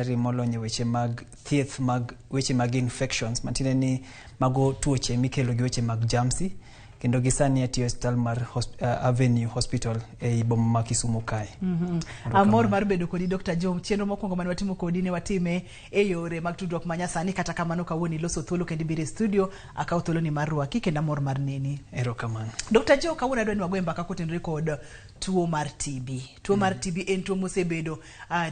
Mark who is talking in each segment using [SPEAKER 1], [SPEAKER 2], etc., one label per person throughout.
[SPEAKER 1] Molony e weche mag thieth mag weche mag infections, matiende ni mago tuoche mikelo gi weche mag germs, kendo gi sani atiyo e osiptal mar Avenue Hospital ei boma ma Kisumu kae.
[SPEAKER 2] Amor mar bedo kodi, Dr. Joe. Chenro mokwongo mane watimo kodi ne watime e yore mag tudruok manyasani. Kata kamano, kawuono iloso thuolo kendo ibiro e studio. Akawo thuoloni mar rwaki kendo amor mar neni.
[SPEAKER 1] Erokamano.
[SPEAKER 2] Dr. Joe, kawuono adwa ni wagoye mbaka kotenore kod tuo mar TB. Tuo mar TB en tuo mosebedo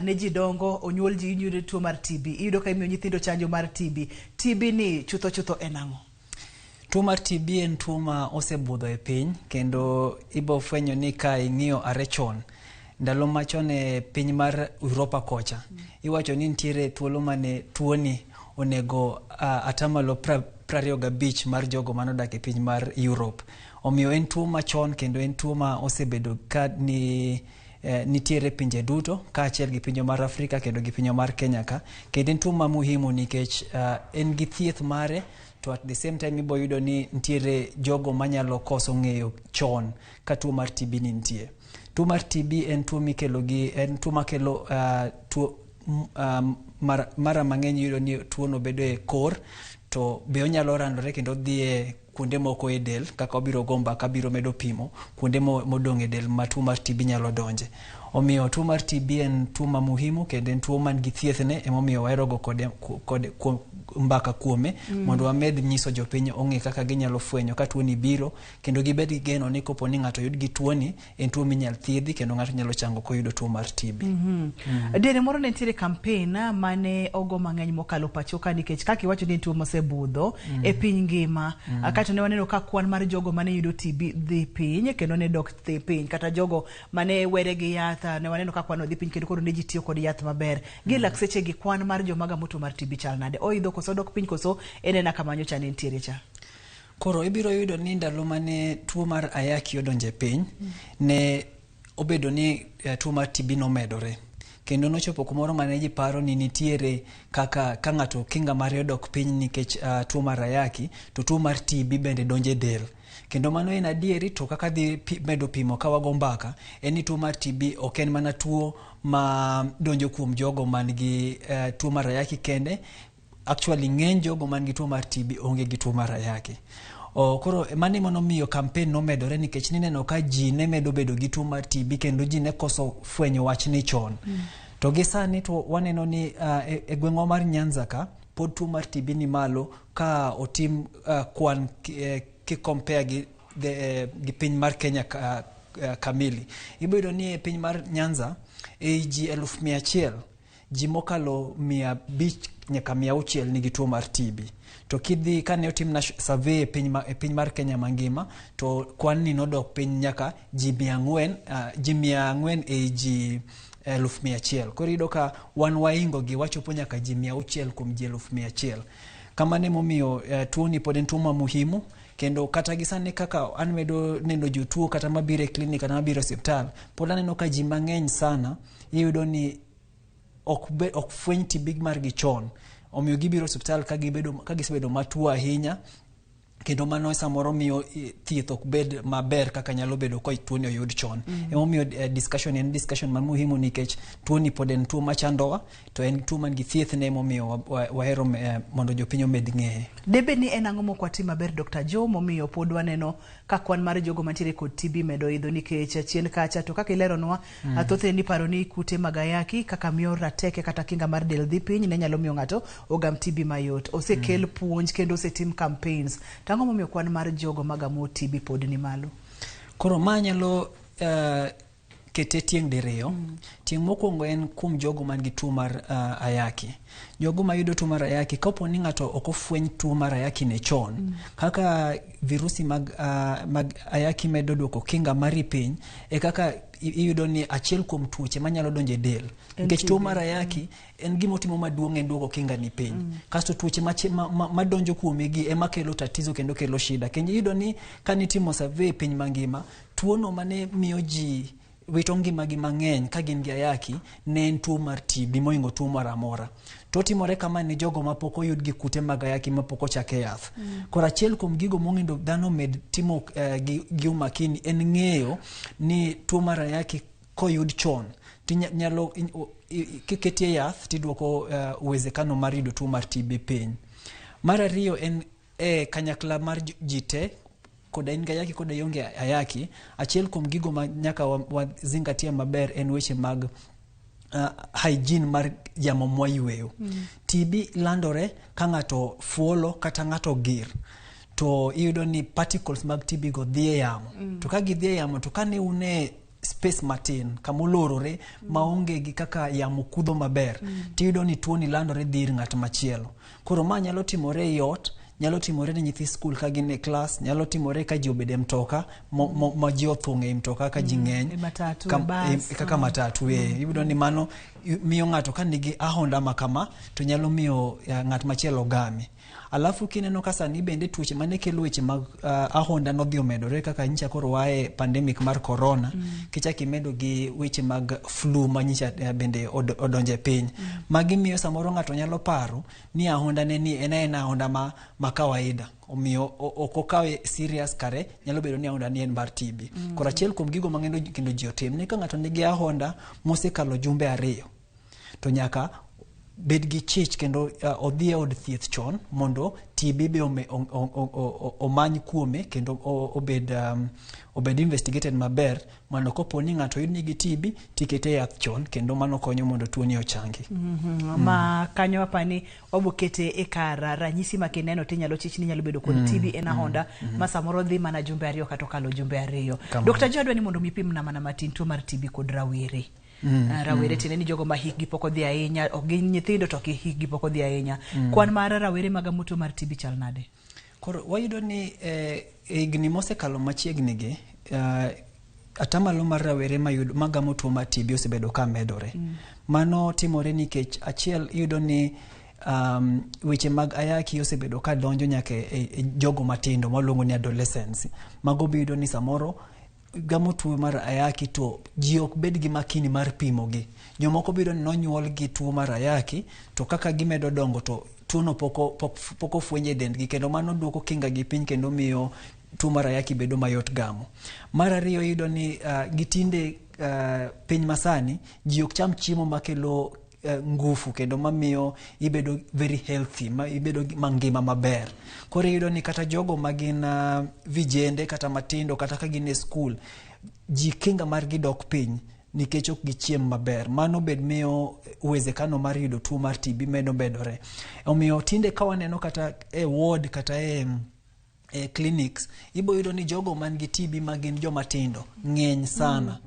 [SPEAKER 2] ne ji dongo, onyuol ji iyudo tuo mar TB. Iyudo ka imiyo nyithindo chanjo mar TB. TB ni chutho chutho en ang'o?
[SPEAKER 1] Tuo mar TB en tuo ma osebudho e piny, kendo ibo fwenyo ni ka ing'iyo are chon, ndalo machon e piny mar Europa kocha, iwacho ni nitiere thuolo mane tuoni onego atamalo 25 mar jogo manodak e piny mar Europe. Omiyo en tuo machon kendo en tuo ma osebedo ka ni nitiere pinje duto kaachiel gi pinywa mar Afrika kendo gi pinywa mar Kenya ka. Kendo en tuo ma muhimu nikech en gi thieth mare, to at the same time ibo yudo ni nitiere jogo manyalo koso ng'eyo chon ka tuo mar TB ni nitie. Tuo mar TB en tuo mikelo gi, en tuo makelo tuo mara mang'eny iyudo ni tuo no bedo e kor, to be onyalo landore kendo dhi e kuonde moko e del kaka wabiro go mbaka, biro medo pimo kuonde modong' e del ma tuo mar TB nyalo donje. Omiyo tuo mar TB en tuo ma muhimu kendo en tuo man gi thiethne, emomiyo wahero go kode mbaka kuome mondo wamed nyiso jopiny ong'e kaka ginyalo fwenyo ka tuo ni biro, kendo gibed gi geno ni kopo ni ng'ato oyud gi tuo ni, en tuo minyal thiedhi kendo ng'ato nyalo chango koyudo tuo mar TB.
[SPEAKER 2] Diere moro ne nitiere campaign mane ogo mang'eny mokalo pacho ka, nikech kaka iwacho ni en tuo mosebudho e piny ngima. Kato ne waneno ka kwan mar jogo mane yudo TB dhi piny kendo ne dok dhi piny, kata jogo mane were gi yath, ne waneno ka kwan odhi piny kendo koro ne ji tiyo kod yath maber. Gi lak seche gi, kwan mar joma gamo tuo mar TB chal nade? Oidho koso odok piny, koso en ena kama nyocha ne nitiere cha?
[SPEAKER 1] Koro ibiro yudo ni ndalo mane tuo mar ayaki odonjo e piny, ne obedo ni tuo mar TB nomedore, kendo nochopo kumoro mane ji paro ni nitiere kaka ka ng'ato kinga mare odok piny nikech tuo mar ayaki, to tuo mar TB bende donjo e del. Kendo mano en adieri, to kaka dhi medo pimo ka wago mbaka en ni tuo mar TB ok en mana tuo ma donjo kuom jogo man gi tuo mar ayaki kende. Actually, ng'eny jogo man gi tuo mar TB onge gi tuo mar ayaki. Koro mano ema nomiyo campaign nomedore, nikech nineno ka ji ne medo bedo gi tuo mar TB kendo ji ne koso fwenyo wachni chon. To gi sani to waneno ni e gweng'wa mar Nyanza ka pod tuo mar TB ni malo ka otim kwan ki compare gi piny mar Kenya ka, kamili. Ibiro yudo ni e piny mar Nyanza, ei ji 100,000, ji mokalo 500 nyaka 600 nigi tuo mar TB. To kidhi kane otim survey e piny mar Kenya mangima, to kwan ni nodok piny nyaka ji 400, ji 400 ei ji 100,000. Koro iyudo ka wan waingo gi, wachopo nyaka ji 600 kuom ji 100,000. Kamano emomiyo tuo ni pod en tuo ma muhimu, kendo kata gi sani kaka an medo neno jotuo kata mabiro e klinik kata mabiro e osiptal, pod aneno ka ji mang'eny sana iyudo ni ok fweny TB margi chon, omiyo gibiro osiptal ka gisebedo matuo ahinya, kendo mano samoro miyo thieth ok bed maber kaka nyalo bedo ka tuoni oyud chon. Emomiyo discussion en discussion ma muhimu, nikech tuoni pod en tuo machandowa, to en tuo man gi thiethne, emomiyo wahero mondo jopiny omed ng'eye.
[SPEAKER 2] Debed ni en ang'o mok watim maber, Dr. Joe, momiyo pod waneno ka kwan mar jogo mantiere kod TB medo idho? Nikech chien kacha to kaka ileronwa, thothne ni paro ni kute mag ayaki kaka miyo rateke kata kinga mar del dhi piny ne nyalo miyo ng'ato ogam TB mayot. Osekel puonj kendo osetim campaigns, to ang'o momiyo kwan mar jogo magamo TB pod ni malo?
[SPEAKER 1] Koro ma nyalo kete tieng' diriyo. Tieng' mokwongo en kuom jogo man gi tuo mar ayaki. Jogo mayudo tuo mar ayaki, kapo ni ng'ato ok ofweny tuo mar ayaki ne chon, kaka virusi mag ayaki medo duoko kinga mari piny, e kaka iyudo ni achiel kuom tuoche manyalo donjo e del. Nikech tuo mar ayaki en gima otimo maduong' en duoko kinga ni piny. Kasto tuoche madonjo kuome gi ema kelo tatizo kendo kelo shida. Kendo iyudo ni kanitimo survey e piny mangima, tuono mane miyo ji wito ngimagi mang'eny ka gin gi ayaki ne en tuo mar TB mohingo tuo moro amora. To timore kama ne jogo mapok oyud gi kute mag ayaki mapok ochak e yath. Koro achiel kuom gigo monego dhano omed timo gi umakini en ng'eyo ni tuo mar ayaki koyud chon. Tinyalo kiketie yath tiduoko uwezekano mar yudo tuo mar TB piny. Mar ariyo en e kanyakla mar ji te koda in gi ayaki koda ionge ayaki, achiel kuom gigo ma nyaka wa zingatia maber en weche mag hygiene mar yamo mwayweyo. TB landore ka ng'ato fuolo kata ng'ato gir to iyudo ni particles mag TB go dhi e yamo. To ka gidhi e yamo to ka ne un e space matin kamolorore maonge gi kaka yamo kudho maber, tiyudo ni tuoni landore dhi ir ng'at machielo. Koro ma nyalo timore e ot, nyalo timore ne nyithi skul ka gin e klas, nyalo timore ka ji obedo e mtoka ma ji othung' e mtoka ka ji ng'eny.
[SPEAKER 2] E matatu,
[SPEAKER 1] e
[SPEAKER 2] bus.
[SPEAKER 1] Kaka matatu e. Iyudo ni mano miyo ng'ato ka nigi ahonda ma kama to nyalo miyo ng'at machielo game. Alafu kineno ka sani bende tuoche mane kelo weche mag ahonda nodhi omedore kaka nyicha koro wae pandemic mar corona, kichak imedo gi weche mag flu ma nyicha bende odonje piny. Magi miyo samoro ng'ato nyalo paro ni ahonda ne ni en aena ahonda ma kawaida, omiyo ok okawe serious, kare nyalo bedo ni ahonda ni en mar TB. Koro achiel kuom gigo mang'eny kendo ji otim ni ka ng'ato nigi ahonda mosekalo jumbe 2 to nyaka bed gi chich kendo odhi e od thieth chon mondo TB be omany kuome kendo obed investigated maber mondo kopo ni ng'ato oyud nigi TB tikete yath chon kendo mano konyo mondo tuoni ochangi.
[SPEAKER 2] Ma kanyo apani wabokete e kar ranyisi ma kineno tinyalo chich ni nyalo bedo kod TB en ahonda ma samoro dhi mana jumbe 2 kata okalo jumbe 2. Dr. Joe, adwa ni mondo mi pimna mana matin tuo mar TB kod rawere. Rawere tiende ni jogo ma hikgi pok odhi ahinya, ok gin nyithindo to hikgi pok odhi ahinya. Kwan mar rawere magamo tuo mar TB chal nade?
[SPEAKER 1] Koro wayudo ni higni mosekalo machiegni gi atamalo mar rawere magamo tuo mar TB osebedo ka medore. Mano timore nikech achiel iyudo ni weche mag ayaki osebedo ka donjo nyaka e jogo matindo mwaluongo ni adolescents. Mago biyudo ni samoro gamo tuo mar ayaki to ji ok bed gi makini mar pimo gi. Jomoko biyudo ni nonyuol gi tuo mar ayaki to kaka gimedo dongo to tuono pok ofweny e dendgi kendo mano duoko kinga gi piny kendo miyo tuo mar ayaki bedo mayot gamo. Mar ariyo iyudo ni gitinde piny masani ji ok cham chiemo makelo ngufu kendo mamiyo ibedo very healthy, ma ibedo mangima maber. Koro iyudo ni kata jogo magin vijende kata matindo kata ka gin e skul, ji kinga margi dok piny nikech ok gichiem maber. Mano bed miyo uwezekano mar yudo tuo mar TB medo medore. Omiyo tinde ka waneno kata e ward kata e clinics, ibo yudo ni jogo man gi TB ma gin joma tindo ng'eny sana.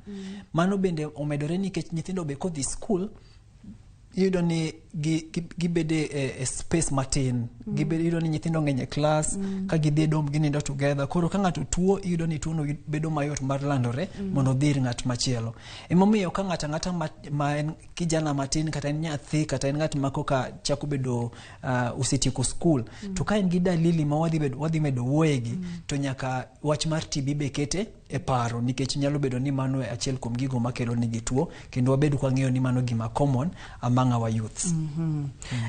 [SPEAKER 1] Mano bende omedore nikech nyithindo be kodhi skul iyudo ni gibedo e space matin. Iyudo ni nyithindo ng'eny e klas, ka gidhi e dom ginindo together. Koro ka ng'ato tuo, iyudo ni tuono bedo mayot mar landore mondo odhi ir ng'at machielo. Emomiyo ka ng'ato ang'ata ma en kijana matin kata en nyathi kata en ng'at ma koka chako bedo osetieko skul, to ka en gi dalili ma wadhi medo wuoyegi, to nyaka wach mar TB be kete e paro nikech nyalo bedo ni mano e achiel kuom gigo makelo negi tuo kendo wabedo ka wang'eyo ni mano gima common among our youths.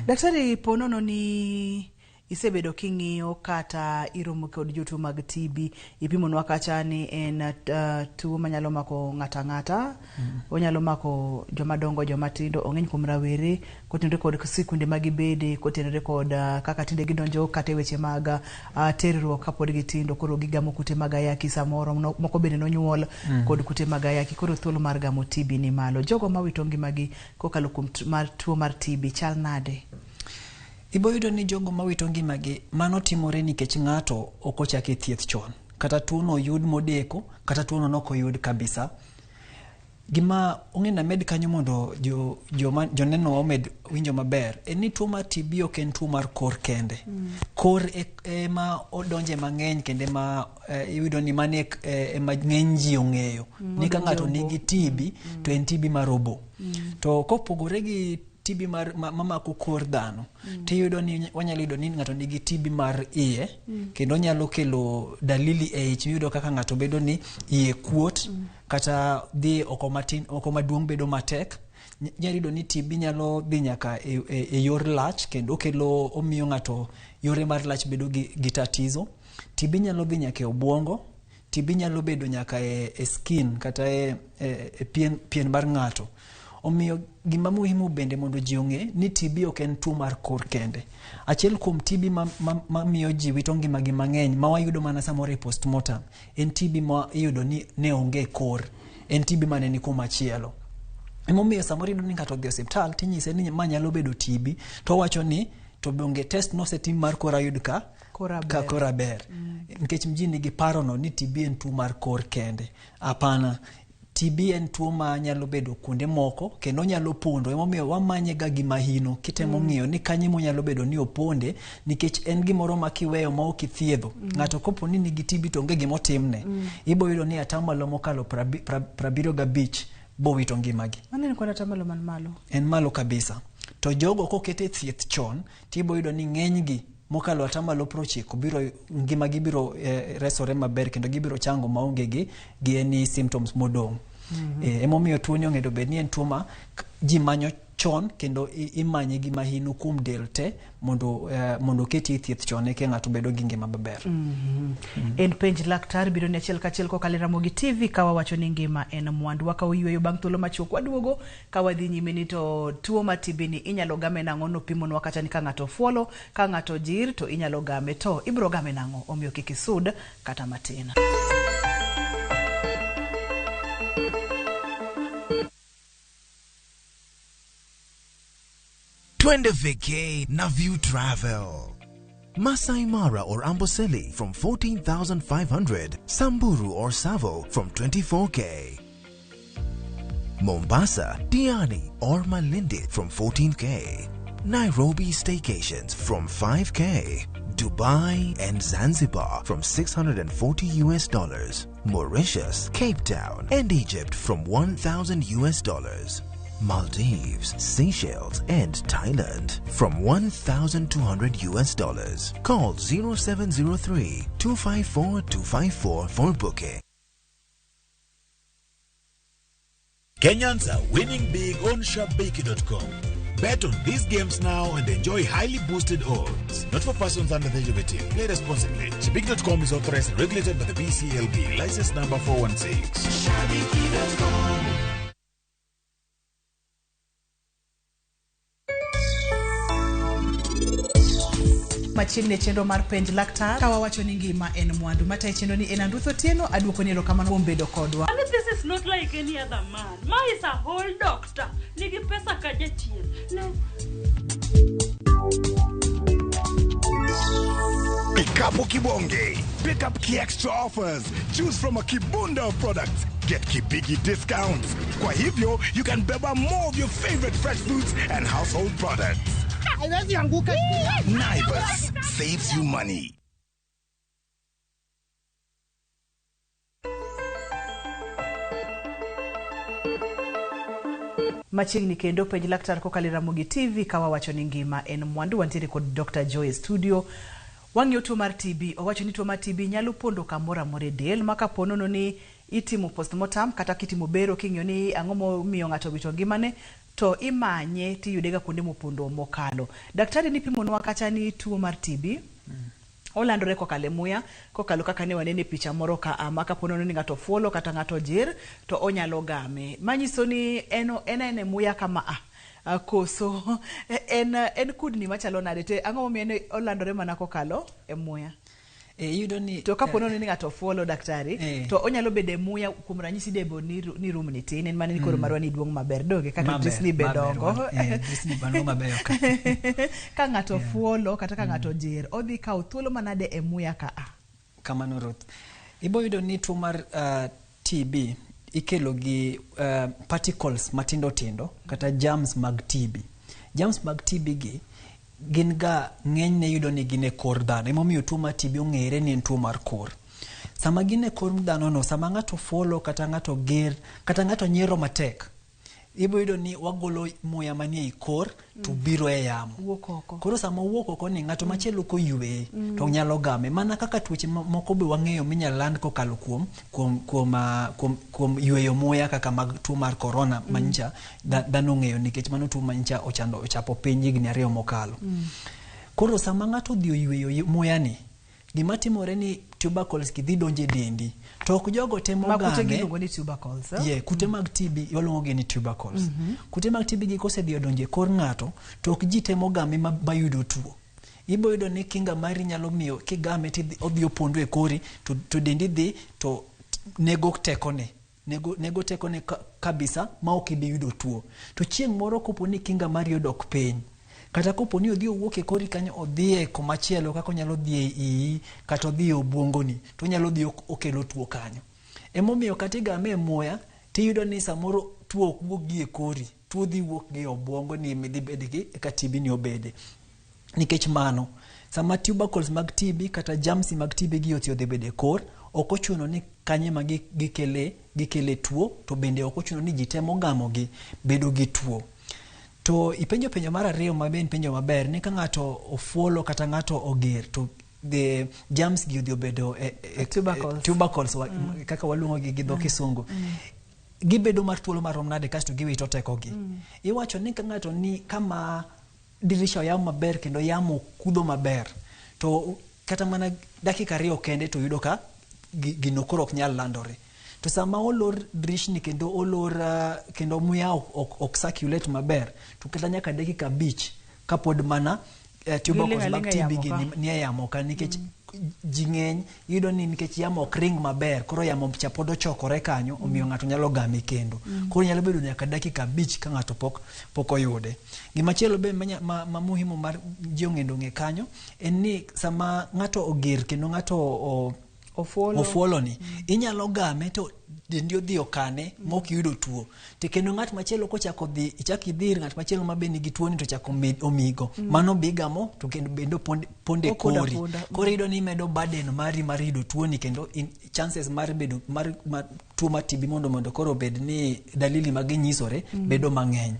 [SPEAKER 2] Daktari, po nono ni isebedo king'iyo kata iromo kod jotuo mag TB, ipimonwa kacha ni en tuo manyalo mako ng'ato ang'ata, onyalo mako joma dongo, joma tindo, ong'eny kuom rawere, kotenore kod sikunde ma gibede, kotenore kod kaka tinde gidonjo kata e weche mag terruok kapod gitindo, koro gigamo kute mag ayaki samoro, moko bende nonyuol kod kute mag ayaki, koro thuolo mar gamo TB ni malo. Jogo mawito ngimagi kokalo kuom mar tuo mar TB chal nade?
[SPEAKER 1] Ibo yudo ni jogo mawito ngimagi, mano timore nikech ng'ato ok ochako e thieth chon. Kata tuono oyud modeko, kata tuono nok oyud kabisa. Gima ong'e named kanyo mondo joneno omed winjo maber, en ni tuo mar TB ok en tuo mar kor kende. Kor ema odonje mang'eny kendo ema iyudo ni mano ema ng'eny ji ong'eyo. Ni ka ng'ato nigi TB, to en TB mar obo. To kopogore gi TB mar mamako kor dhano, tiyudo ni wanyalo yudo ni ng'ato nigi TB mar iye, kendo nyalo kelo dalili e ich. Iyudo kaka ng'ato bedo ni iye kuot, kata dhi oko matin, oko maduong' bedo matek. Inyalo yudo ni TB nyalo dhi nyaka e yor lach, kendo okelo, omiyo ng'ato yore mar lach bedo gi tatizo. TB nyalo dhi nyaka e obwongo, TB nyalo bedo nyaka e skin kata e pien mar ng'ato. Omiyo gima muhimu bende mondo ji ong'e ni TB ok en tuo mar kor kende. Achiel kuom TB mamiyo ji wito ngimagi mang'eny ma wayudo mana samoro e postmortem en TB ma iyudo ni ne onge e kor, en TB mane ni kumachielo. Emomiyo samoro iyudo ni ng'ato odhi e osiptal tinyise ni ma nyalo bedo TB to owacho ni to donge test nosetim mar kor ayud ka
[SPEAKER 2] Kora
[SPEAKER 1] ka
[SPEAKER 2] ber.
[SPEAKER 1] kora ber. Nikech ji nigi parono ni TB en tuo mar kor kende. Hapana. TB en tuo ma nyalo bedo kuonde moko kendo onyalo pondo, emomiyo wamanye ga gi mahino kitemo ng'iyo ni kanye monyalo bedo ni oponde, nikech en gimoro ma kiweyo ma ok ithiedho. Ng'ato kopo ni nigi TB to onge gima otimne, ibo yudo ni atamalo mokalo 75 bowito ngimagi.
[SPEAKER 2] Mano en kwan atamalo man malo.
[SPEAKER 1] En malo kabisa. To jogo koket e thieth chon, tibo yudo ni ng'enygi mokalo atamalo 90 biro ngimagi biro resore maber kendo gibiro chango maonge gi any symptoms modong'. Emomiyo tuo ni onego bed ni en tuo ma ji manyo chon kendo imanye gi mahino kuom del te mondo oketi e thieth chon eka ng'ato bedo gi ngima maber.
[SPEAKER 2] En penj laktar biro ni achiel kachiel kokalo e Ramogi TV ka wawacho ni ngima en mwandu. Wakawo yweyo bang' thuolo machuok waduogo ka wadhi nyime ni to tuo mar TB ni inyalo game nang'o, nopimonwa kata ni ka ng'ato fuolo, ka ng'ato jir to inyalo game, to ibiro game nang'o, omiyo kik isud kata matin.
[SPEAKER 3] Twende vacay na View Travel. Masai Mara or Amboseli from 14,500, Samburu or Savo from 24K. Mombasa, Diani or Malindi from 14K. Nairobi staycations from 5K. Dubai and Zanzibar from $640 US. Mauritius, Cape Town and Egypt from $1,000 US. Maldives, Seychelles and Thailand from $1,200 US. Call 0703 254 254 for booking.
[SPEAKER 4] Kenyans are winning big on Shabiki.com. Bet on these games now and enjoy highly boosted odds. Not for persons under the age of 18. Play responsibly. Shabiki.com is authorized and regulated by the BCLB. License number 416.
[SPEAKER 5] Shabiki.com.
[SPEAKER 2] Machiegni e chenro mar penj laktar ka wawacho ni ngima en mwandu. Matayo chenro ni en Anduth Otieno, aduoko ni erokamano kuom bedo kodwa.
[SPEAKER 6] And this is not like any other man. Ma is a whole doctor. Nigi pesa ka jachien. Ne.
[SPEAKER 7] Pikapu Kibonge. Pick up key extra offers. Choose from a kibunda of products. Get kibigi discounts. Kwa hivyo, you can beba more of your favorite fresh fruits and household products. Naivas saves you money.
[SPEAKER 2] Machiegni kendo penj laktar kokalo e Ramogi TV ka wawacho ni ngima en mwandu. Wantiere kod Dr. Joy e studio. Wang'iyo tuo mar TB. Owacho ni tuo mar TB nyalo pondo kamoro amora e del ma kapo nono ni itimo postmortem kata kitimo bero king'iyo ni ang'o momiyo ng'ato owito ngimane to imanye tiyude ga kuonde mopondo mokalo. Daktari nipimonwa kata ni tuo mar TB olandore kokalo e muya, kokalo kaka ne wanene e picha moro ka a ma kapo nono ni ng'ato fuolo kata ng'ato jir to onyalo game. Manyiso ni en en e muya kama a koso en kudni machalo nade to ang'o momiyo en olandore mana kokalo e muya?
[SPEAKER 1] Iyudo ni
[SPEAKER 2] to kapo nono ni ng'ato fuolo daktari to onyalo bedo e muya, kuom ranyisi debo ni room ni tin, en mana ni koro marwa ni duong' maber donge kata drisni be dongo.
[SPEAKER 1] Drisni bango mabeyo ka.
[SPEAKER 2] Ka ng'ato fuolo kata ka ng'ato jir, odhi kawo thuolo manade e muya ka a?
[SPEAKER 1] Kamano Ruth. Ibo yudo ni tuo mar TB ikelo gi particles matindo tindo kata germs mag TB. Germs mag TB gi gin ga ng'enyne yudo ni gin e kor dhano. Emomiyo tuo mar TB ong'ere ni en tuo mar kor. Sama gin e kor dhano no, sama ng'ato fuolo kata ng'ato ger kata ng'ato nyiero matek, ibo yudo ni wagolo muya manie i kor to biro e yamo.
[SPEAKER 2] Wuok oko.
[SPEAKER 1] Koro sama owuok oko ni ng'ato machielo koyweye to nyalo game. Mana kaka tuoche moko be wang'eyo minyalo land kokalo kuom yweyo muya kaka mag tuo mar corona manyicha dhano ong'eyo nikech mano tuo manyicha ochando ochapo piny higni 2 mokalo. Koro sama ng'ato odhi oyweyo muya ni Gima timore ni tubercles gi dhi donjo e dendi. To ok jogo te
[SPEAKER 2] Ma kute
[SPEAKER 1] mogame.
[SPEAKER 2] giluongo ni tubercles. Eh?
[SPEAKER 1] Yeah, kute mag TB waluongo gi ni tubercles. Kute mag TB gi kosedhi odonjo e kor ng'ato, to ok ji te mogame mayudo tuo. Ibo yudo ni kinga mari nyalo miyo kigame to odhi opondo e kori to dendi dhi to nego tekone. Nego tekone kabisa ma ok ibi yudo tuo. To chieng' moro kopo ni kinga mari odok piny, kata kopo ni odhi owuok e kori kanyo odhi e komachielo kaka onyalo dhi e iyi kata odhi e obwongoni, to onyalo dhi okelo tuo kanyo. Emomiyo kata igame e muya, tiyudo ni samoro tuo ok wuog gi e kori, tuo dhi wuok gi e obwongoni ema idhi bed gi eka TB ni obede. Nikech mano, sama tubercles mag TB kata germs mag TB gi odhi bedo e kor, ok ochuno ni kanye ma gikele tuo, to bende ok ochuno ni ji te mogamogi bedo gi tuo. To ipenjo penjo mar ariyo ma be en penjo maber, ni ka ng'ato ofuolo kata ng'ato oger, to the germs gi odhi obedo e
[SPEAKER 2] Tubercles.
[SPEAKER 1] Tubercles kaka waluongo gi gi dho Kisungu. Gibedo mar thuolo marom nade kasto giwito tekogi. Iwacho ni ka ng'ato ni kama dirisha oyaw maber kendo yamo kudho maber, to kata mana dakika ariyo kende to yudo ka gino koro ok nyal landore. To sama olor dirishni kendo olor kendo muya ok circulate maber, to kata nyaka dakika 5 kapod mana tubercles mag
[SPEAKER 2] Giling'
[SPEAKER 1] TB
[SPEAKER 2] aling' e
[SPEAKER 1] gi
[SPEAKER 2] yamo ka.
[SPEAKER 1] ni e yamo ka, nikech ji ng'eny iyudo ni nikech yamo ok ring maber, koro yamo cha pod ochokore kanyo, omiyo ng'ato nyalo game kendo. Koro nyalo bedo nyaka dakika 5 ka ng'ato pok oyude. Gimachielo be ma muhimu mar ji ong'endo ng'e kanyo, en ni sama ng'ato oger kendo ng'ato
[SPEAKER 2] Ofuolo.
[SPEAKER 1] ofuolo ni, inyalo game to dendi odhi okane mok iyudo tuo. To kendo ng'at machielo kochako dhi, ichak idhi ir ng'at machielo ma be nigi tuo ni to ochako omigo. Mano be igamo to kendo bende ponde
[SPEAKER 2] Opondo
[SPEAKER 1] kori.
[SPEAKER 2] aponda.
[SPEAKER 1] Koro iyudo ni imedo burden mari mar yudo tuo ni kendo chances mar bedo mar tuo mar TB mondo koro obed ni dalili mage nyisore bedo mang'eny.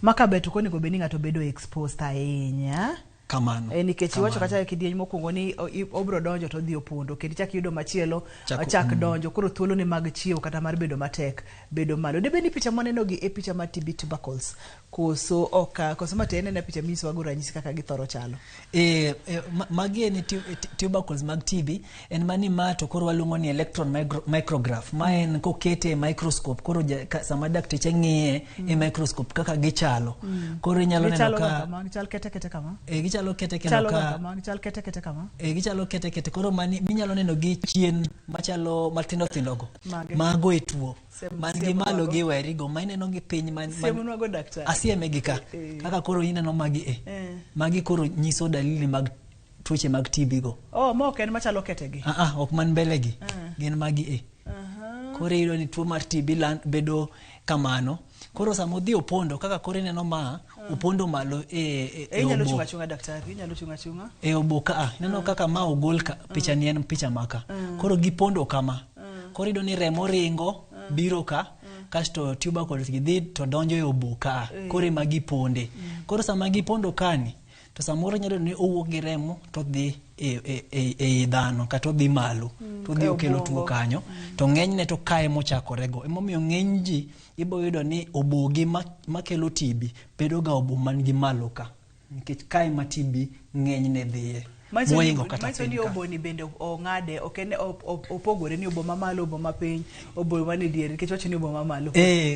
[SPEAKER 2] Maka ber to konego bed ni ng'ato bedo exposed ahinya.
[SPEAKER 1] Kamano.
[SPEAKER 2] Nikech iwacho
[SPEAKER 1] Kamano.
[SPEAKER 2] kata e kidieny mokwongo ni obro donjo to odhi opondo, kendo ichak iyudo machielo
[SPEAKER 1] Chako,
[SPEAKER 2] chak donjo, koro thuolo ne mag chiewo kata mar bedo matek bedo malo. Debed ni picha mwaneno gi e picha mar TB tubercles koso ok, koso ma to en ena picha minyisowago ranyisi kaka githoro chalo.
[SPEAKER 1] Magi en tubercles mag TB, en mani ma to koro waluongo ni electron micrograph, ma en kokete e microscope, koro sama dakteche ng'iye e microscope kaka gichalo. Koro inyalo neno
[SPEAKER 2] Gichalo
[SPEAKER 1] ka
[SPEAKER 2] ga kama, gichal kete kete kama.
[SPEAKER 1] Gichalo kete kendo
[SPEAKER 2] Chalo ga
[SPEAKER 1] ka
[SPEAKER 2] kama, gichal kete kete kama.
[SPEAKER 1] Gichalo kete kete, koro mani minyalo neno gi chien machalo matindo tindo go.
[SPEAKER 2] Mage.
[SPEAKER 1] Mago e tuo. Man gi
[SPEAKER 2] Siem
[SPEAKER 1] malo
[SPEAKER 2] nwago.
[SPEAKER 1] gi weri go, ma ineno gi piny man
[SPEAKER 2] Siemonwago daktari.
[SPEAKER 1] Asieme gi ka. Kaka koro ineno magi e. Magi koro nyiso dalili mag tuoche mag TB go.
[SPEAKER 2] Oh, ma ok en machalo kete gi.
[SPEAKER 1] Ah, ah, ok man mbele gi. Gin magi e. Koro iyudo ni tuo mar TB bedo kamano. Koro sama odhi opondo, kaka koro ineno ma, opondo malo e
[SPEAKER 2] Inyalo
[SPEAKER 1] obo.
[SPEAKER 2] chung' achung'a daktari, inyalo chung' achung'a.
[SPEAKER 1] E obo ka, ah, ineno kaka ma ogol ka, picha ni en picha maka. Koro gipondo kama. Koro iyudo ni remo ringo, biro ka, kasto tubercles gi dhi to donjo e obo ka, koro ema giponde. Koro sama gipondo kani, to samoro inyalo yudo ni owuok gi remo to dhi e dhano, kata odhi malo, to odhi
[SPEAKER 2] E
[SPEAKER 1] okelo tuo
[SPEAKER 2] obwongo.
[SPEAKER 1] kanyo. To ng'enyne to kae mochakorego. Emomiyo ng'eny ji ibo yudo ni obogi makelo TB bedo ga obo man gi malo ka. Nikech kae ma TB ng'enyne dhiye.
[SPEAKER 2] Manyiso
[SPEAKER 1] Mohingo kata
[SPEAKER 2] ni
[SPEAKER 1] piny ka.
[SPEAKER 2] obo ni bende ong'ade, ok en opogore ni obo mamalo, obo mapiny, obo manie diere, nikech wacho ni obo mamalo.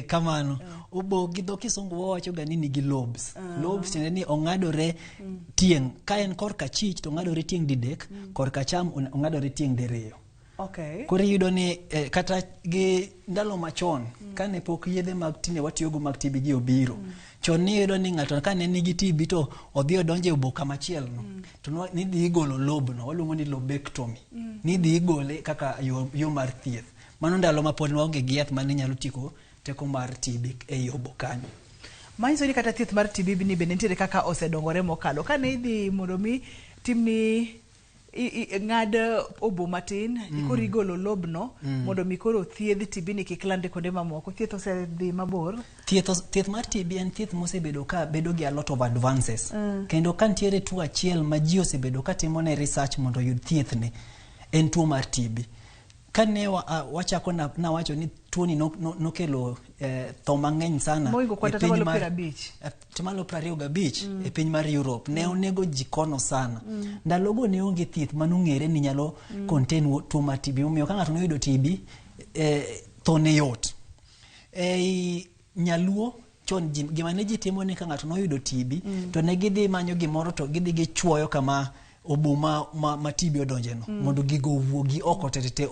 [SPEAKER 1] Kamano. Obo gi dho Kisungu wawacho ga ni nigi lobes. Lobes tiende ni ong'adore tieng'. Ka en korka achich to ong'adore tieng' didek, korka acham ong'adore tieng' diriyo. Koro iyudo ni kata gi ndalo machon, kane pok yedhe mag tinde watiyogo mag TB gi obiro, chon niyudo ni ng'ato kane nigi TB to odhi odonjo e obo kamachielo no, to nidhi igolo lobno, waluongo ni lobectomy. Nidhi igole kaka yo mar thieth. Mano ndalo ma pod waonge gi yath mane nyalo tieko teko mar TB ei obo kanyo.
[SPEAKER 2] Manyiso ni kata thieth mar TB ni bende nitiere kaka osedongore mokalo. Kane idhi mondo mi timni ng'ad obo matin, koro igolo lobno, mondo mi koro thiedh TB ni kik landre kuonde mamoko. Thieth osedhi mabor.
[SPEAKER 1] Thieth mar TB en thieth mosebedo ka bedo gi a lot of advances. Kendo ka nitiere tuo achiel ma ji osebedo ka timo ne research mondo oyud thiethne, en tuo mar TB. Kane wachako nawacho ni Tuoni nokelo tho mang'eny sana
[SPEAKER 2] Moingo
[SPEAKER 1] e
[SPEAKER 2] kata
[SPEAKER 1] piny
[SPEAKER 2] atamalo
[SPEAKER 1] mar
[SPEAKER 2] 50.
[SPEAKER 1] Atamalo 25 e piny mar Europe. Ne onego ji kono sana. Ndalogo ne onge thieth manong'ere ni nyalo contain tuo mar TB. Omiyo ka ng'ato noyudo TB, tho ne yot. Ei Nyaluo chon gima ne ji timo ni ka ng'ato noyudo TB, to ne gidhi manyo gimoro to gidhi gichuoyo kama obo ma TB odonje no, mondo gigo owuogi oko tete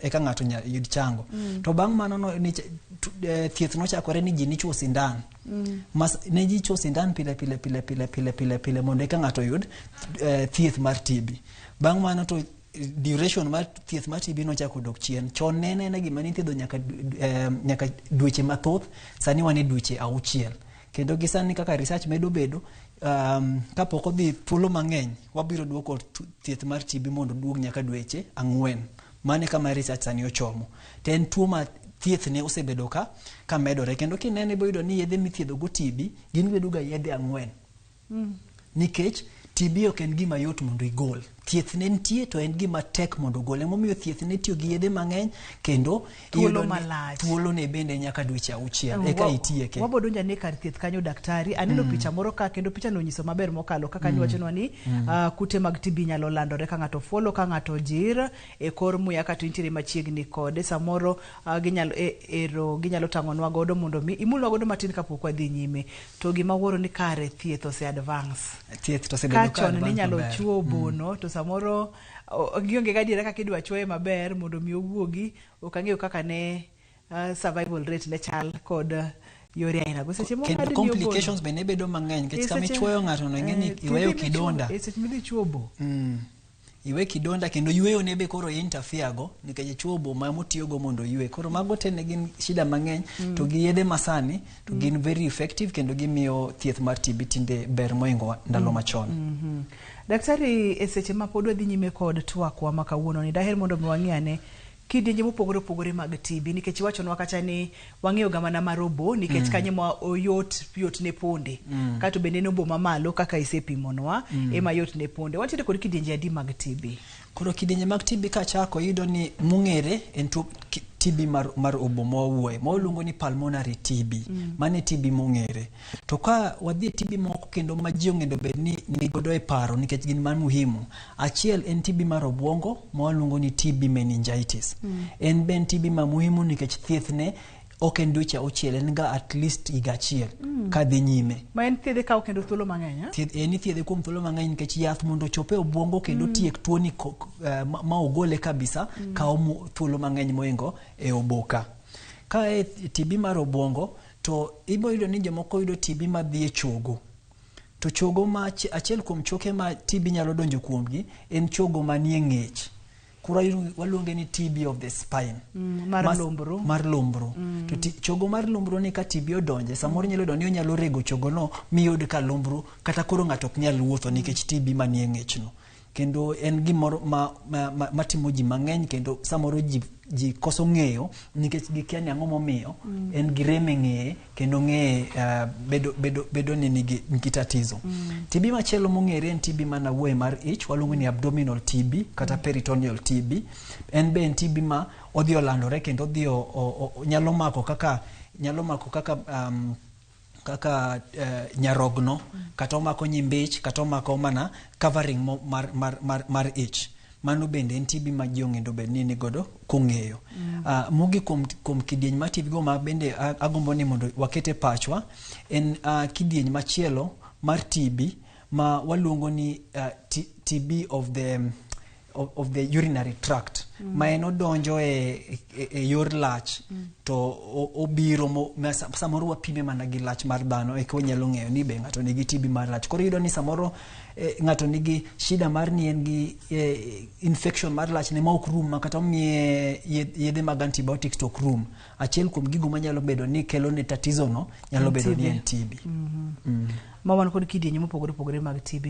[SPEAKER 1] eka ng'ato yud chango. To bang' mano no, thieth nochakore ni ji nichuo sindan. Ne ji chuo sindan pile pile pile pile pile pile pile mondo eka ng'ato oyud thieth mar TB. Bang' mano to duration mar thieth mar TB nochako dok chien. Chon ne en gima nithiedho nyaka dweche mathoth, sani wan e dweche 6. Kendo gi sani kaka research medo bedo, kapok odhi thuolo mang'eny, wabiro duoko thieth mar TB mondo oduog nyaka dweche 4. Mano e kama research sani ochomo. To en tuo ma thieth ne osebedo ka medore. Kendo kinene ibiro yudo ni yedhe mithiedho go TB gin bedo ga yedhe 4. Nikech TB ok en gima yot mondo igol. Thieth ne nitie to en gima tek mondo ogol. Emomiyo thieth ne tiyo gi yedhe mang'eny kendo
[SPEAKER 2] thuolo
[SPEAKER 1] iyudo ni
[SPEAKER 2] malach.
[SPEAKER 1] Thuolo ne bende nyaka dweche 6 eka itieke.
[SPEAKER 2] Wabo donjo ane kar thieth kanyo daktari. Aneno picha moro ka kendo picha no onyiso maber mokalo kaka niwachonwa ni kute mag TB nyalo landore ka ng'ato fuolo, ka ng'ato jir e kor muya kata intiere machiegni kode. Samoro ginyalo ero ginyalo tang'onwa godo mondo mi imulnwa godo matin kapok wadhi nyime. To gima wuoro ni kare thieth ose advance.
[SPEAKER 1] Thieth to osebedo
[SPEAKER 2] Ka
[SPEAKER 1] ka
[SPEAKER 2] chon
[SPEAKER 1] advance
[SPEAKER 2] ninyalo
[SPEAKER 1] maber.
[SPEAKER 2] chuo obono to samoro gionge gadiera kaka idwa chuoye maber mondo mi owuogi. Ok ang'eyo kaka ne survival rate ne chal kod yore aina go. Seche moko
[SPEAKER 1] Kendo
[SPEAKER 2] ng'ado ni obono.
[SPEAKER 1] complications bende bedo mang'eny nikech kama ichuoyo ng'ato no ing'e ni iweyo kidonda.
[SPEAKER 2] Seche midhi chuo bo.
[SPEAKER 1] Iwe kidonda kendo yweyo ne be koro interfere go nikech ichuo obo ma motiyogo mondo oywe. Koro mago te ne gin shida mang'eny to gi yedhe masani to gin very effective kendo gimiyo thieth mar TB tinde ber moingo ndalo machon.
[SPEAKER 2] Daktari, e seche ma pod wadhi nyime kod twakwa ma kawuono ni daher mondo mi wang'i ane kidienje mopogore opogore mag TB nikech iwachonwa kacha ni wang'eyo ga mana mar obo nikech kanyo ma oyot yot ne ponde. Kato bende en obo mamalo kaka isepimonwa ema yot ne ponde. Wantiere kod kidienje adi mag TB?
[SPEAKER 1] Koro kidienje mag TB kachako iyudo ni mong'ere en tuo TB mar obo mawawuoye ma waluongo ni pulmonary TB. Mano e TB mong'ere. To ka wadhi e TB moko kendo ma ji ong'eyo bed ni nigodo e paro nikech gin mar muhimu. Achiel en TB mar obwongo ma waluongo ni TB meningitis. En be en TB ma muhimu nikech thieth ne ok en dweche 6, en ga at least higa achiel kadhi nyime.
[SPEAKER 2] Ma en thiedhe kawo kendo thuolo mang'eny, eh?
[SPEAKER 1] Thieth, en ithiedhe kuom thuolo mang'eny nikech yath mondo ochop e obwongo kendo tiek tuoni ma ogole kabisa kawo thuolo mang'eny moingo e oboka. Ka e TB mar obwongo to ibo yudo ni jomoko yudo TB madhi e chogo. To chogo ma achiel kuom choke ma TB nyalo donjo kuomgi en chogo manie ng'ech. Koro waluonge ni TB of the spine.
[SPEAKER 2] Mar lumbru.
[SPEAKER 1] Mar lumbru. To chogo mar lumbru ni ka TB odonje, samoro nyalo yudo ni onyalo rego chogo no miyud ka lumbru kata koro ng'ato ok nyal wuotho nikech TB manie ng'echno. Kendo en gimoro matimo ji mang'eny kendo samoro ji koso ng'eyo nikech gikia ni ang'o momiyo en gi rem e ng'eye kendo ng'eye bedo ni nigi tatizo. TB machielo mong'ere en TB manawuoye mar ich, waluongo ni abdominal TB kata peritoneal TB. En be en TB ma odhi olandore kendo odhi nyalo mako kaka kaka nyarogno kata omako nyimbich kata omako mana covering mar ich. Mano bende en TB ma ji ong'eyo bed ni nigodo kong'eyo. Mogik kuom kidieny mar TB go ma bende agombo ni mondo waket e pachwa en kidieny machielo mar TB ma waluongo ni TB of the urinary tract. Ma en odonjo e yor lach to obiro samoro wapime mana gi lach mar dhano eka wanyalo ng'eyo ni be ng'ato nigi TB mar lach. Koro iyudo ni samoro ng'ato nigi shida mar ni en gi infection mar lachne ma ok rum ma kata omiye yedhe mag antibiotics to ok rum. Achiel kuom gigo manyalo bedo ni kelo ne tatizo no nyalo bedo ni en TB.
[SPEAKER 2] Ma wan kod kidienje mopogore opogore mag TB.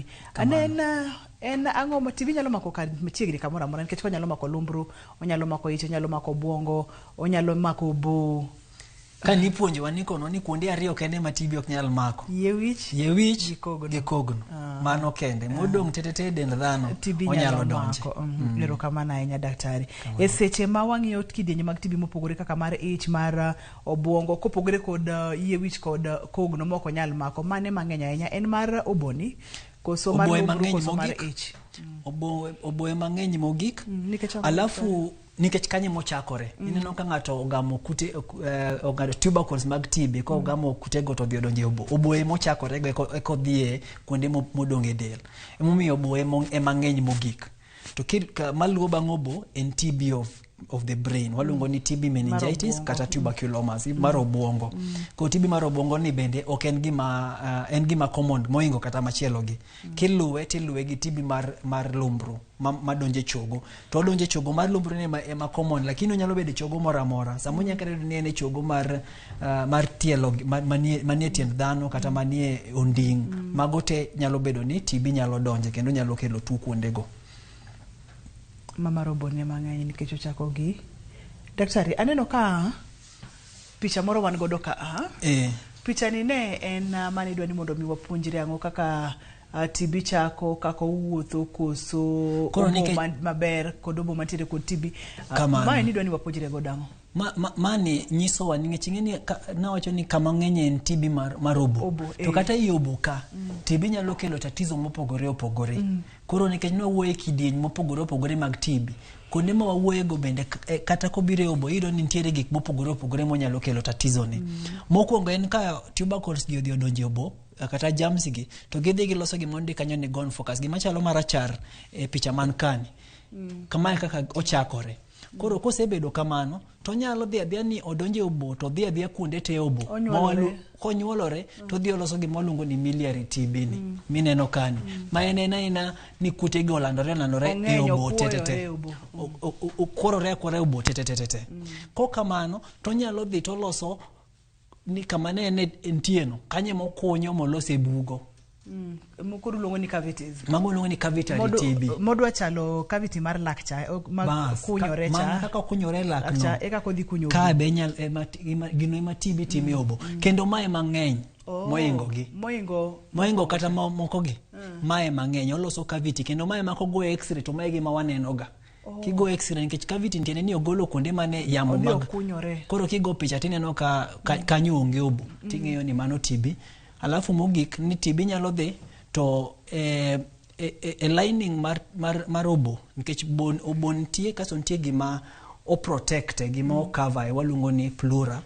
[SPEAKER 2] En ang'o ma TB nyalo mako kar machiegni kamoro amora nikech onyalo mako lumbru, onyalo mako ich, onyalo mako obwongo, onyalo mako obo.
[SPEAKER 1] Ka nipuonjowa ni kono ni kuonde ariyo kende ma TB ok nyal mako.
[SPEAKER 2] Yie wich
[SPEAKER 1] Yie wich
[SPEAKER 2] gi kogno.
[SPEAKER 1] gi kogno. Mano kende. Modong' tetete e dend dhano
[SPEAKER 2] TB
[SPEAKER 1] onyalo
[SPEAKER 2] nyalo
[SPEAKER 1] donje.
[SPEAKER 2] mako. Erokamano ahinya daktari. E seche ma wang'iyo kidienje mag TB mopogore kaka mar ich, mar obuongo, kopogore kod yie wich kod kogno mok onyal mako, mane mang'eny ahinya en mar oboni koso mar
[SPEAKER 1] Oboe
[SPEAKER 2] lumbru
[SPEAKER 1] mang'eny
[SPEAKER 2] koso mar
[SPEAKER 1] mogik.
[SPEAKER 2] ich?
[SPEAKER 1] Oboe mang'eny mogik.
[SPEAKER 2] Nikech ang'o?
[SPEAKER 1] Alafu nikech kanye mochakore. Ineno ka ng'ato ogamo kute, ogamo tubercles mag TB, ka ogamo kutego to odhi odonjo e obo. Oboe mochakore go eko dhi e kuonde modong' e del. Emomiyo oboe ema ng'eny mogik. To maluwo bang' obo en TB of the brain. Waluongo ni TB meningitis kata tuberculomas, mar obuongo. Koro TB mar obuongo ni bende ok en gima, en gima common mohingo kata machielo gi. Kiluwe tiluwe gi TB mar lumbru madonjo e chogo. To odonjo e chogo mar lumbru ni ema common, lakini onyalo bedo e chogo moro amora. Samoro nyaka yudo ni en e chogo mar tielo manie tiend dhano kata manie onding'. Mago te nyalo bedo ni TB nyalo donje kendo nyalo kelo tuo kuondego.
[SPEAKER 2] Mama robo ne mang'eny nikech ochako gi. Daktari, aneno ka picha moro wan godo ka a. Picha ni ne en mane idwa ni mondo mi wapuonjre ang'o kaka TB chako, kaka owuotho, koso
[SPEAKER 1] Koro
[SPEAKER 2] obo
[SPEAKER 1] nikech
[SPEAKER 2] maber kod obo mantiere kod TB.
[SPEAKER 1] Kamano.
[SPEAKER 2] Mae nidwa ni wapuonjre godo ang'o?
[SPEAKER 1] Mani nyisowa ni nikech ing'e ni nawacho ni kama ng'eny en TB mar obo.
[SPEAKER 2] Obo,
[SPEAKER 1] To kata ei obo ka, TB nyalo kelo tatizo mopogore opogore. Koro nikech nwawuoyo e kidieny mopogore opogore mag TB, kuonde ma wawuoyego bende kata kobiro e obo iyudo ni nitiere gik mopogore opogore monyalo kelo tatizo ni. Mokwongo en ka tubercles gi odhi odonjo e obo, kata germs gi, to gidhi giloso gima ondik kanyo ni Ghon focus, gima chalo marachar e picha man kani. Kamae kaka ochakore. Koro kosebedo kamano, to onyalo dhi adhiya ni odonjo e obo, to odhi adhiya kuonde te e obo.
[SPEAKER 2] Onyuolore.
[SPEAKER 1] Konyuolore, to odhi oloso gima waluongo ni miliary TB ni, mineno kani. Ma en en aina ni kute gi olandore olandore e
[SPEAKER 2] Ong'eny,
[SPEAKER 1] obo te te
[SPEAKER 2] okuoyore
[SPEAKER 1] te.
[SPEAKER 2] e obo.
[SPEAKER 1] Okorore akora e obo te te te te te. Kokamano, to onyalo dhi to oloso ni kama ne en entie no, kanyo ema okunyo molose bugo.
[SPEAKER 2] Moko luongo ni cavities.
[SPEAKER 1] Mago luongo ni cavitary TB.
[SPEAKER 2] Modwa chalo cavity mar lak cha, ma
[SPEAKER 1] Bas,
[SPEAKER 2] kunyore cha.
[SPEAKER 1] Mana kaka okunyore lak no.
[SPEAKER 2] Cha, eka kodhi kunyo
[SPEAKER 1] Ka
[SPEAKER 2] obo.
[SPEAKER 1] be nyal, ema ti-, ema, gino ema TB time obo. Kendo mae mang'eny mohingo gi.
[SPEAKER 2] Mohingo.
[SPEAKER 1] Mohingo kata moko gi. Mae mang'eny, oloso cavity kendo mae ma kogo x-ray to mae gima waneno ga. Kigo x-ray nikech cavity tiende ni ogolo kuonde mane yamo
[SPEAKER 2] Odhi
[SPEAKER 1] mag
[SPEAKER 2] okunyore.
[SPEAKER 1] Koro kigo picha tineno ka kanyo onge obo. Ting'eyo ni mano TB. Alafu mogik ni TB nyalo dhi to e lining mar obo, nikech obo nitie kasto nitie gima o protect, gima o cover, waluongo ni pleura.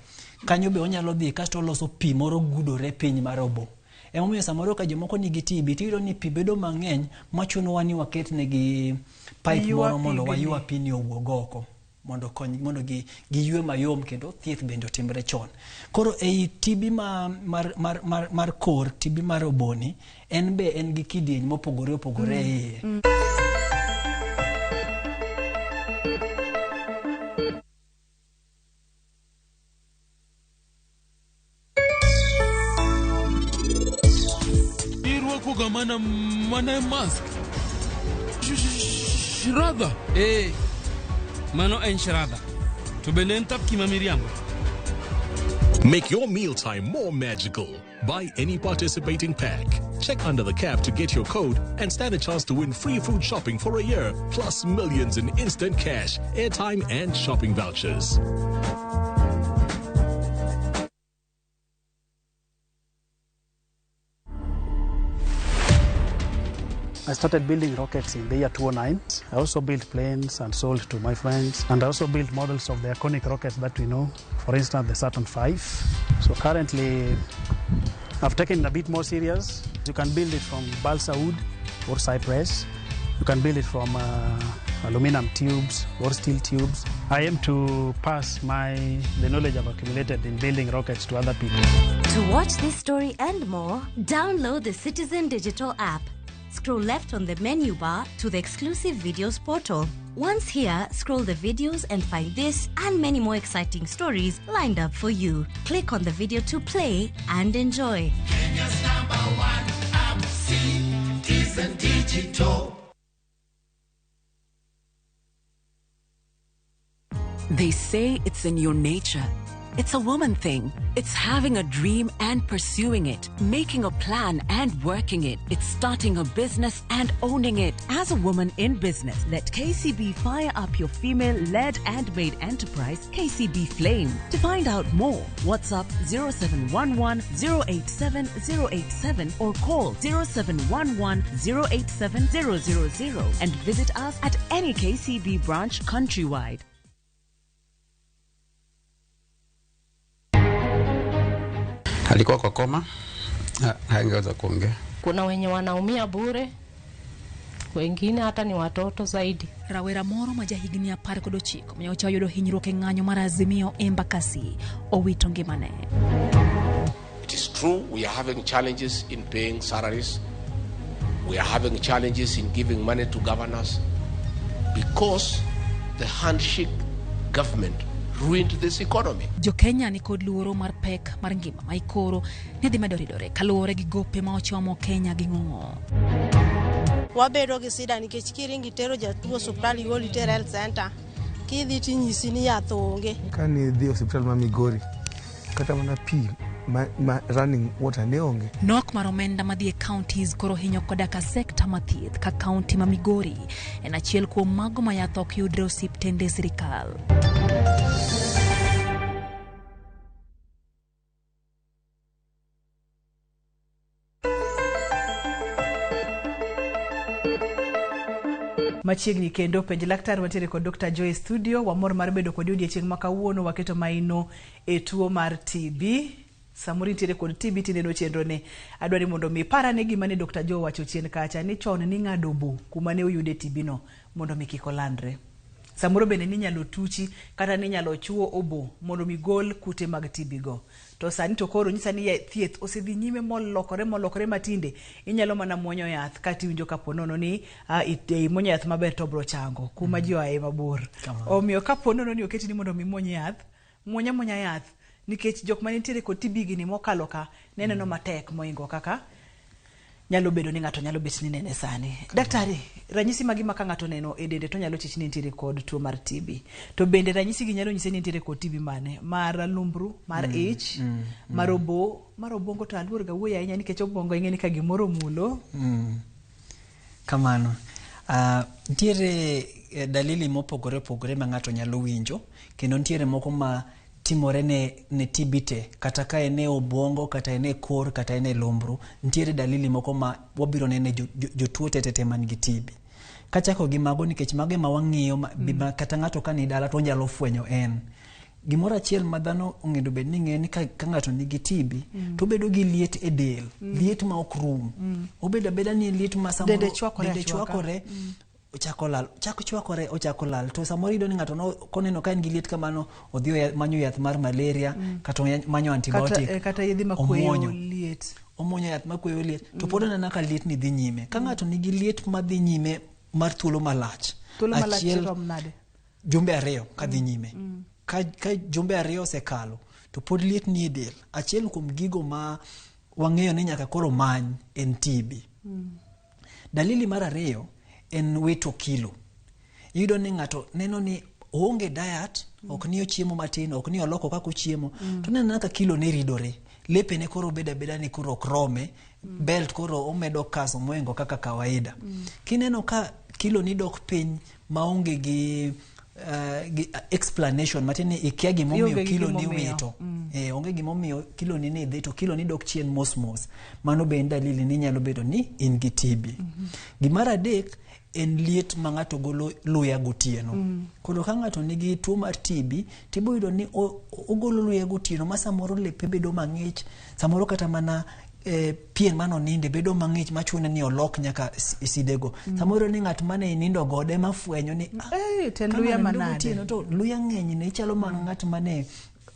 [SPEAKER 1] Kanyo be onyalo dhi kasto oloso pi moro gudore piny mar obo. Emomiyo samoro ka jomoko nigi TB tiyudo ni pi bedo mang'eny machunowa ni waketnegi pipe
[SPEAKER 2] Ywa
[SPEAKER 1] moro mondo
[SPEAKER 2] pigni.
[SPEAKER 1] waywa pi ni owuog oko. Mondo kony, mondo giywe mayom kendo thieth bende otimre chon. Koro ei TB mar kor, TB mar oboni, en be en gi kidieny mopogore opogore e iye.
[SPEAKER 8] Irwakoga mana mask. Shradha.
[SPEAKER 9] Mano en Shradha. To bende en tapki ma miriambo.
[SPEAKER 10] Make your mealtime more magical. Buy any participating pack. Check under the cap to get your code and stand a chance to win free food shopping for a year, plus millions in instant cash, airtime and shopping vouchers.
[SPEAKER 11] I started building rockets in the year 2009. I also built planes and sold to my friends. And I also built models of the iconic rockets that we know, for instance, the Saturn V. So currently, I've taken it a bit more serious. You can build it from balsa wood or cypress. You can build it from aluminum tubes or steel tubes. I aim to pass the knowledge I've accumulated in building rockets to other people.
[SPEAKER 12] To watch this story and more, download the Citizen Digital app. Scroll left on the menu bar to the exclusive videos portal. Once here, scroll the videos and find this and many more exciting stories lined up for you. Click on the video to play and enjoy.
[SPEAKER 5] Kenya's #1 app, Citizen Digital.
[SPEAKER 13] They say it's in your nature. It's a woman thing. It's having a dream and pursuing it, making a plan and working it. It's starting a business and owning it. As a woman in business, let KCB fire up your female-led and made enterprise, KCB Flame. To find out more, WhatsApp 0711 087 087 or call 0711 087 000 and visit us at any KCB branch countrywide.
[SPEAKER 14] Alikuwa kwa koma, hangeweza kuongea.
[SPEAKER 15] Kuna wenye wanaumia bure, wengine hata ni watoto zaidi.
[SPEAKER 16] Rawera moro ma jahigni 19 manyocha oyudo hinyruok e ng'anyo mar Azimio Embakasi owito ngimane.
[SPEAKER 17] It is true we are having challenges in paying salaries. We are having challenges in giving money to governors because the handshake government ruined this economy.
[SPEAKER 16] Jo-Kenya ni kod luoro mar pek mar ngima ma ikoro ne dhi medo ridore kaluwore gi gope ma ochomo Kenya gi ng'ong'o.
[SPEAKER 18] Wabedo gi sida nikech kiringi tero jatuo osiptal igol itere health center kidhi tinyisi ni yath onge.
[SPEAKER 19] Kane idhi e osiptal ma Migori kata mana pi ma running water ne onge.
[SPEAKER 16] Nok mar omenda madhi e counties koro hinyo koda ka sekta ma thieth ka county ma Migori en achiel kuom mago ma yath ok yudre osiptende sirikal.
[SPEAKER 2] Machiegni kendo penj laktar wantiere kod Dr. Joy studio. Wamor mar bedo kodi odiechieng' ma kawuono waketo maino e tuo mar TB. Samoro intiere kod TB tineno chenro ni. Adwa ni mondo mi parane gima ne Dr. Joy owacho chien kacha ni chon ning'ado bo kuma ne oyude TB no mondo mi kik olandre. Samoro bende ninyalo tuchi kata ninyalo chuo obo mondo mi gol kute mag TB go. To sani to koro nyisa ni thieth osedhi nyime molokore matinde inyalo mana muonyo yath kata iwinjo kapo nono ni imuonyo yath maber to obro chango kuma ji oaye mabor. Omiyo kapo nono ni oketi ni mondo mi muony yath, muonya muonya yath nikech jok manitiere kod TB gini mokalo ka neneno matek moingo kaka nyalo bedo ni ng'ato nyalo bet ni nene sani. Daktari, ranyisi magi ma ka ng'ato neno e dende to nyalo chich ni nitiere kod tuo mar TB. To bende ranyisi gi nyalo nyise ni nitiere kod TB mane? Mar lumbru, mar ich, mar obo, mar obwongo to aluor ga wuoyo ahinya nikech obwongo ing'e ni ka gimoro omulo.
[SPEAKER 1] Kamano. Nitiere dalili mopogore opogore ma ng'ato nyalo winjo kendo nitiere moko ma timore ne TB te kata ka en e obwongo kata en e kor kata en e lumbru nitiere dalili moko ma wabiro nene jotuo te man gi TB. Kachako gi mago nikech mago ema wang'iyo kata ng'ato ka ni dala to onyalo fwenyo en. Gimoro achiel ma dhano onego bed ni ng'eyo ni ka ng'ato nigi TB to obedo gi liet e del, liet ma ok rum. Obedo abeda ni liet ma samoro dende chwakore. Ochako lal, ochako chwakore, ochako lal. To samoro iyudo ni ng'ato koneno ka en gi liet kamano odhi manyo yath mar malaria kata manyo antibiotic
[SPEAKER 2] kata yedhe makweyo liet.
[SPEAKER 1] Omuonyo yath makweyo liet to pod oneno ka liet ni dhi nyime. Ka ng'ato nigi liet madhi nyime mar thuolo malach, achiel jumbe ariyo kadhi nyime. Ka jumbe ariyo osekalo to pod liet ni e del. Achiel kuom gigo ma wang'eyo ni nyaka koro many en TB. Dalili mar ariyo en wito kilo. Iyudo ni ng'ato neno ni oonge diet, ok ni ochiemo matin, ok ni oloko kaka ochiemo, to neno ka kilo ne ridore. Lepe ne koro bedo abeda ni koro ok rome, belt koro omedo kaso moingo kaka kawaida. Kineno ka kilo ni dok piny maonge gi explanation matin ni ikia gimomiyo kilo ni wito. Onge gimomiyo kilo ni dhi to kilo ni dok chien mos mos. Mano be en dalili ni nyalo bedo ni in gi TB. Gimar adek en liet ma ng'ato golo luya gotieno. Koro ka ng'ato nigi tuo mar TB, tibo yudo ni ogolo luya gotieno ma samoro lepe bedo mang'ich, samoro kata mana pien manoninde bedo mang'ich machune ni olok nyaka sidego. Samoro ni ng'at mane inindo godo ema fwenyo ni
[SPEAKER 2] ten luya manade.
[SPEAKER 1] To luya ng'eny ne chalo mana ng'at mane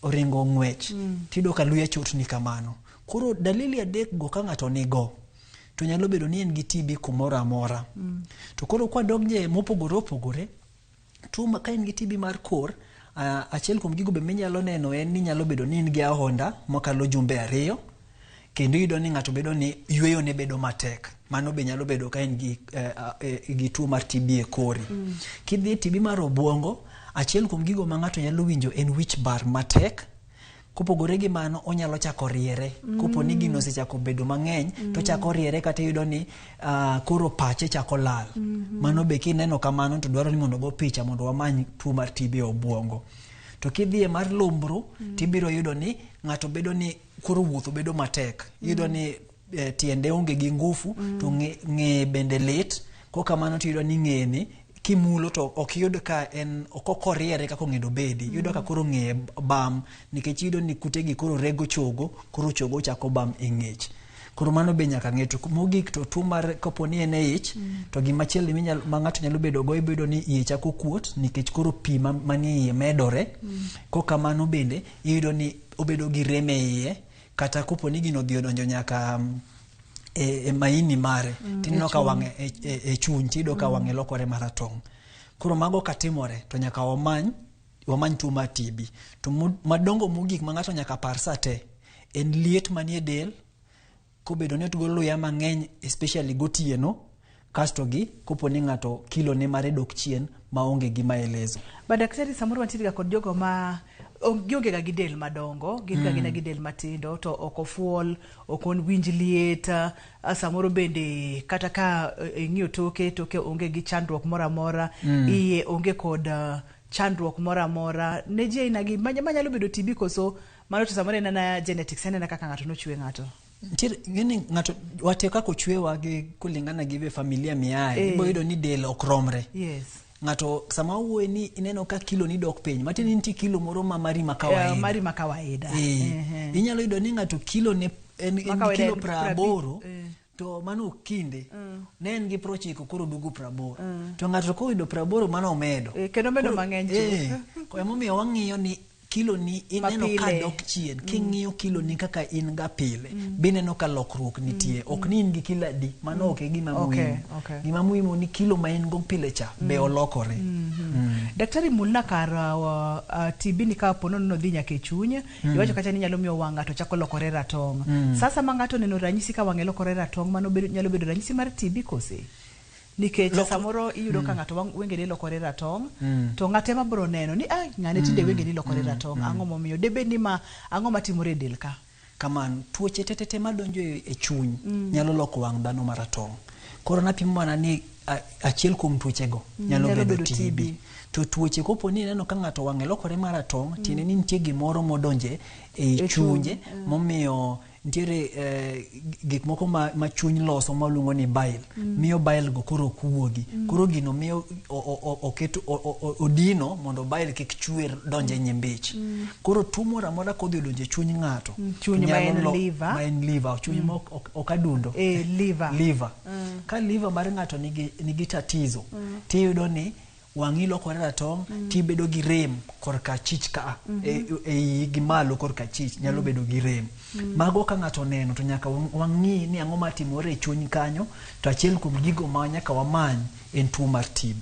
[SPEAKER 1] oringo ng'wech. Tiyudo ka luya chotni kamano. Koro dalili adek go ka ng'ato nigo to nyalo bedo ni en gi TB kumoro amora. To koro kwadok je mopogore opogore, tuo ma ka in gi TB mar kor, achiel kuom gigo be minyalo neno en ni nyalo bedo ni in gi ahonda mokalo jumbe ariyo, kendo iyudo ni ng'ato bedo ni yweyo ne bedo matek. Mano be nyalo bedo ka en gi tuo mar TB e kori. Kidhi e TB mar obwongo, achiel kuom gigo ma ng'ato nyalo winjo en wich bar matek, Kopogore gi mano, onyalo chako riere. Kopo ni gino osechako bedo mang'eny, to chako riere kata iyudo ni koro pache chako lal. Mano be kineno kamano to dwaro ni mondo ogo picha mondo wamany tuo mar TB e obuongo. To kidhi e mar lumbru, tibiro yudo ni ng'ato bedo ni koro wuotho bedo matek. Iyudo ni tiende onge gi ngufu, to ng'eye bende lit. Kokamano tiyudo ni ng'eye ni kimulo to ok iyud ka en ok okoriere kaka onego obedi. Iyudo ka koro ng'eye bam, nikech iyudo ni kutegi koro rego chogo, koro chogo chako bam e ng'ech. Koro mano be nyaka ng'e. To mogik to tuo mar kapo ni en e ich, to gimachielo ma ng'ato nyalo bedo go, ibedo ni iye chako kuot nikech koro pi manie iye medore. Kokamano bende iyudo ni obedo gi rem e iye, kata kopo ni gino odhi odonjo nyaka e maini mare, tineno ka wang'e e chuny, tiyudo ka wang'e lokore maratong'. Koro mago katimore to nyaka wamany tuo mar TB. To madongo mogik ma ng'ato nyaka par sa te en liet manie del, kobedo ni otugo luya mang'eny especially gotieno, kasto gi kopo ni ng'ato kilo ne mare dok chien maonge gi maelezo.
[SPEAKER 2] Ba daktari, samoro wantiere ga kod jogo ma gionge ga gi del madongo, gin ga gina gi del matindo, to ok ofuol, ok owinj liet, samoro bende kata ka ing'iyo toke, toke onge gi chandruok moro amora, iye onge kod chandruok moro amora. Ne ji aina gi manyalo bedo TB koso mano to samoro en ana genetics, en ana kaka ng'ato nochwe ng'ato.
[SPEAKER 1] Nitiere ng'eni ng'ato wate kaka ochwewa gi kulingana gi familia miaye, ibo yudo ni del ok romre. Ng'ato sama owuoye ni ineno ka kilo ni dok piny, matiende ni nitie kilo moro ma mari ma kawaida.
[SPEAKER 2] Mari ma kawaida.
[SPEAKER 1] Inyalo yudo ni ng'ato kilo ne en kilo 80, to mano kinde ne en gi 90 koro duogo 80. To ng'ato koyudo 80 mano omedo.
[SPEAKER 2] Kendo omedo mang'eny chuth.
[SPEAKER 1] Emomiyo wang'iyo ni kilo ni ineno ka dok chien, king'iyo kilo ni kaka in ga pile, bineno ka lokruok nitie. Ok ni in gi kilo adi, mano ok e gima muhimu. Gima muhimu ni kilo ma in go pile cha be olokore.
[SPEAKER 2] Daktari, mulna kar TB ni ka po nono dhi nyaka e chuny, iwacho kacha ni nyalo miyo wang' ng'ato chako lokore ratong'. Sasa ma ng'ato oneno ranyisi ka wang'e lokore ratong', mano nyalo bedo ranyisi mar TB kose? Nikech samoro iyudo ka ng'ato wengene lokore ratong', to ng'ate ema biro neno ni ng'ane tinde wengene lokore ratong', ang'o momiyo? Debed ni ma ang'o matimore e del ka?
[SPEAKER 1] Kamano, tuoche tetete madonjo e chuny nyalo loko wang' dhano maratong'. Koro napimo mana ni achiel kuom tuochego nyalo bedo TB. To tuoche kopo ni ineno ka ng'ato wang'e lokore maratong', tiende ni nitie gimoro modonje e chunye, momiyo nitiere gik moko ma chuny loso ma waluongo ni bile. Miyo bile go koro ok wuogi. Koro gino miyo odino mondo bile kik chwer donje nyimbich. Koro tuo moro amora kodhi odonjo e chuny ng'ato,
[SPEAKER 2] Chuny ma en liver.
[SPEAKER 1] Ma en liver, chuny ma ok adundo.
[SPEAKER 2] Liver.
[SPEAKER 1] Liver. Ka liver mar ng'ato nigi tatizo, tiyudo ni wang'i lokore ratong', tibedo gi rem korka achich ka, e gi malo korka achich nyalo bedo gi rem. Mago ka ng'ato oneno to nyaka wang'i ni ang'o matimore e chuny kanyo, to achiel kuom gigo ma nyaka wamany en tuo mar TB.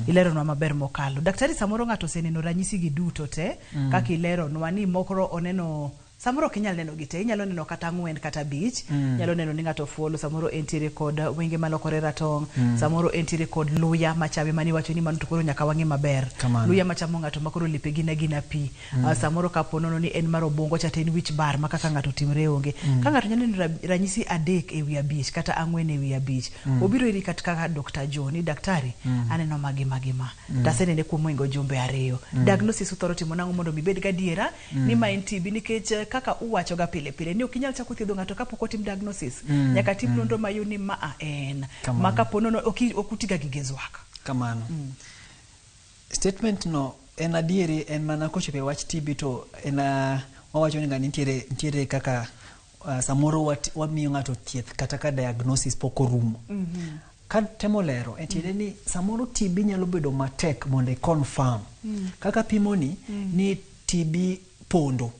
[SPEAKER 2] Ileronwa maber mokalo. Daktari, samoro ng'ato oseneno ranyisi gi duto te, kaka ileronwa ni moko oneno, samoro ok inyal neno gi te, inyalo neno kata 4 kata 5, inyalo neno ni ng'ato ofuolo, samoro entiere kod wenge malokore ratong', samoro entiere kod luya machame mani iwacho ni mano to koro nyaka wang'e maber. Luya machamo ng'ato ma koro lepe gin agina pi. Samoro kapo nono ni en mar obwongo cha to en wich bar ma kaka ng'ato otimre onge. Ka ng'ato nyalo neno ranyisi 3 e wi 5 kata 4 e wi 5, obiro iri kata kaka Dr. Joe ni daktari, aneno magi magi ma. Tasenene kuom mohingo jumbe 2. Diagnosis uthoro timo nang'o mondo mi bed gadiera ni ma en TB, nikech kaka uwacho ga pile pile ni ok inyal chako thiedho ng'ato kapok otim diagnosis. Nyaka tim nonro mayud ni ma en. Ma kapo nono ok utiga gi guesswork.
[SPEAKER 1] Kamano. Statement no en adieri, en mana kochopo e wach TB to en wawacho ni ng'ani nitiere kaka samoro wamiyo ng'ato thieth kata ka diagnosis pok orumo. Ka temo lero, en tiende ni samoro TB nyalo bedo matek mondo i confirm. Kaka pimo ni, ni TB pondo.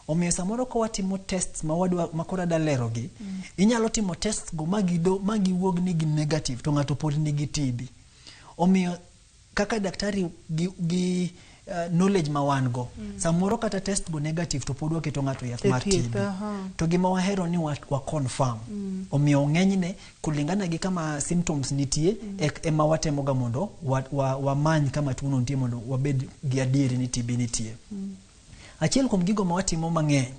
[SPEAKER 1] Omiyo samoro ka watimo tests ma wadwa, ma koro adwa lero gi, inyalo timo tests go magiwuog ni gin negative to ng'ato pod nigi TB. Omiyo kaka daktari gi knowledge ma wan go, samoro kata test go negative to pod waketo ng'ato yath mar TB. To gima wahero ni wa confirm. Omiyo ng'enyne kulingana gi kama symptoms nitie, ema watemo ga mondo wamany kama tuono nitie mondo wabed gi adieri ni TB nitie. Achiel kuom gigo ma watimo mang'eny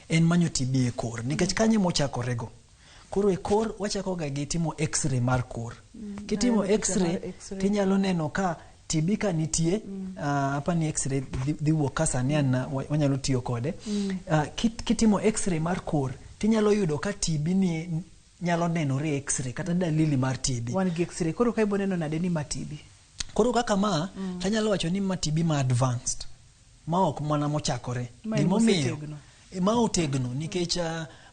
[SPEAKER 1] en manyo TB e kor, nikech kanyo mochakorego. Koro e kor wachako ga gi timo x-ray mar kor. Kitimo
[SPEAKER 2] Aneno picha
[SPEAKER 1] x-ray
[SPEAKER 2] mar x-ray.
[SPEAKER 1] tinyalo neno ka TB ka nitie, apa ni x-ray dhi wuok ka sani an wanyalo tiyo kode. Kitimo x-ray mar kor tinyalo yudo ka TB ni nyalo nenore e x-ray kata dalili mar TB.
[SPEAKER 2] Wan gi x-ray. Koro ka ibo neno nade ni ma TB?
[SPEAKER 1] Koro kaka ma, tanyalo wacho ni ma TB ma advanced, ma ok mana mochakore.
[SPEAKER 2] Ma en
[SPEAKER 1] Gimomiyo
[SPEAKER 2] mosetegno.
[SPEAKER 1] Ma otegno nikech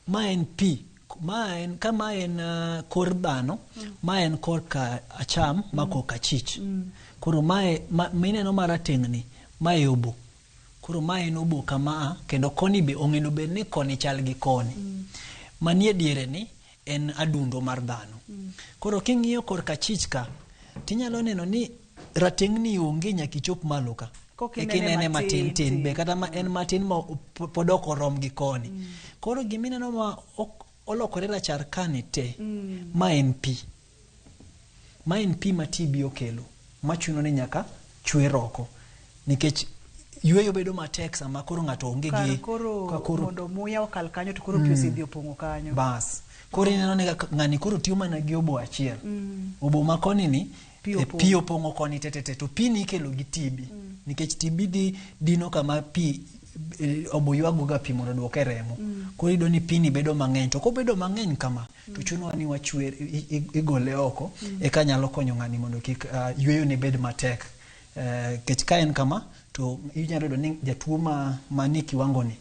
[SPEAKER 1] ma en pi, ma en ka ma en kor dhano, ma en korka acham, ma korka achich. Koro mae mineno marateng' ni, mae obo. Koro mae en obo kama, kendo koni be onego bed ni koni chal gi koni. Manie diere ni en adundo mar dhano. Koro king'iyo korka achich ka, tinyalo neno ni rateng' ni onge nyaka ichop malo ka.
[SPEAKER 2] Koka
[SPEAKER 1] Eka
[SPEAKER 2] inene
[SPEAKER 1] inene
[SPEAKER 2] matin
[SPEAKER 1] matin tin be kata ma en matin ma pod ok orom gi koni. Koro gimineno ma olokore rachar kani te, ma en pi. Ma en pi ma TB okelo, machuno ni nyaka chwer oko. Nikech yweyo bedo matek sama koro ng'ato onge
[SPEAKER 2] Kar
[SPEAKER 1] gi
[SPEAKER 2] koro
[SPEAKER 1] ka koro
[SPEAKER 2] mondo muya okal kanyo to koro pi osedhi opong'o kanyo.
[SPEAKER 1] Bas. Koro ineno ni ng'ani koro tiyo mana gi obo achiel. Obo ma koni ni,
[SPEAKER 2] Pi opong'o.
[SPEAKER 1] pi opong'o koni te te te, to pi ni ikelo gi TB. Nikech TB dhi dino kama pi obo ywago ga pi mondo oduok e remo. Koro iyudo ni pi ni bedo mang'eny, to kobedo mang'eny kama, to chunowa ni wachwer igole oko, eka nyalo konyo ng'ani mondo kik yweyo ne bed matek. Nikech ka en kama, to inyalo yudo ni jatuo manie kiwango ni,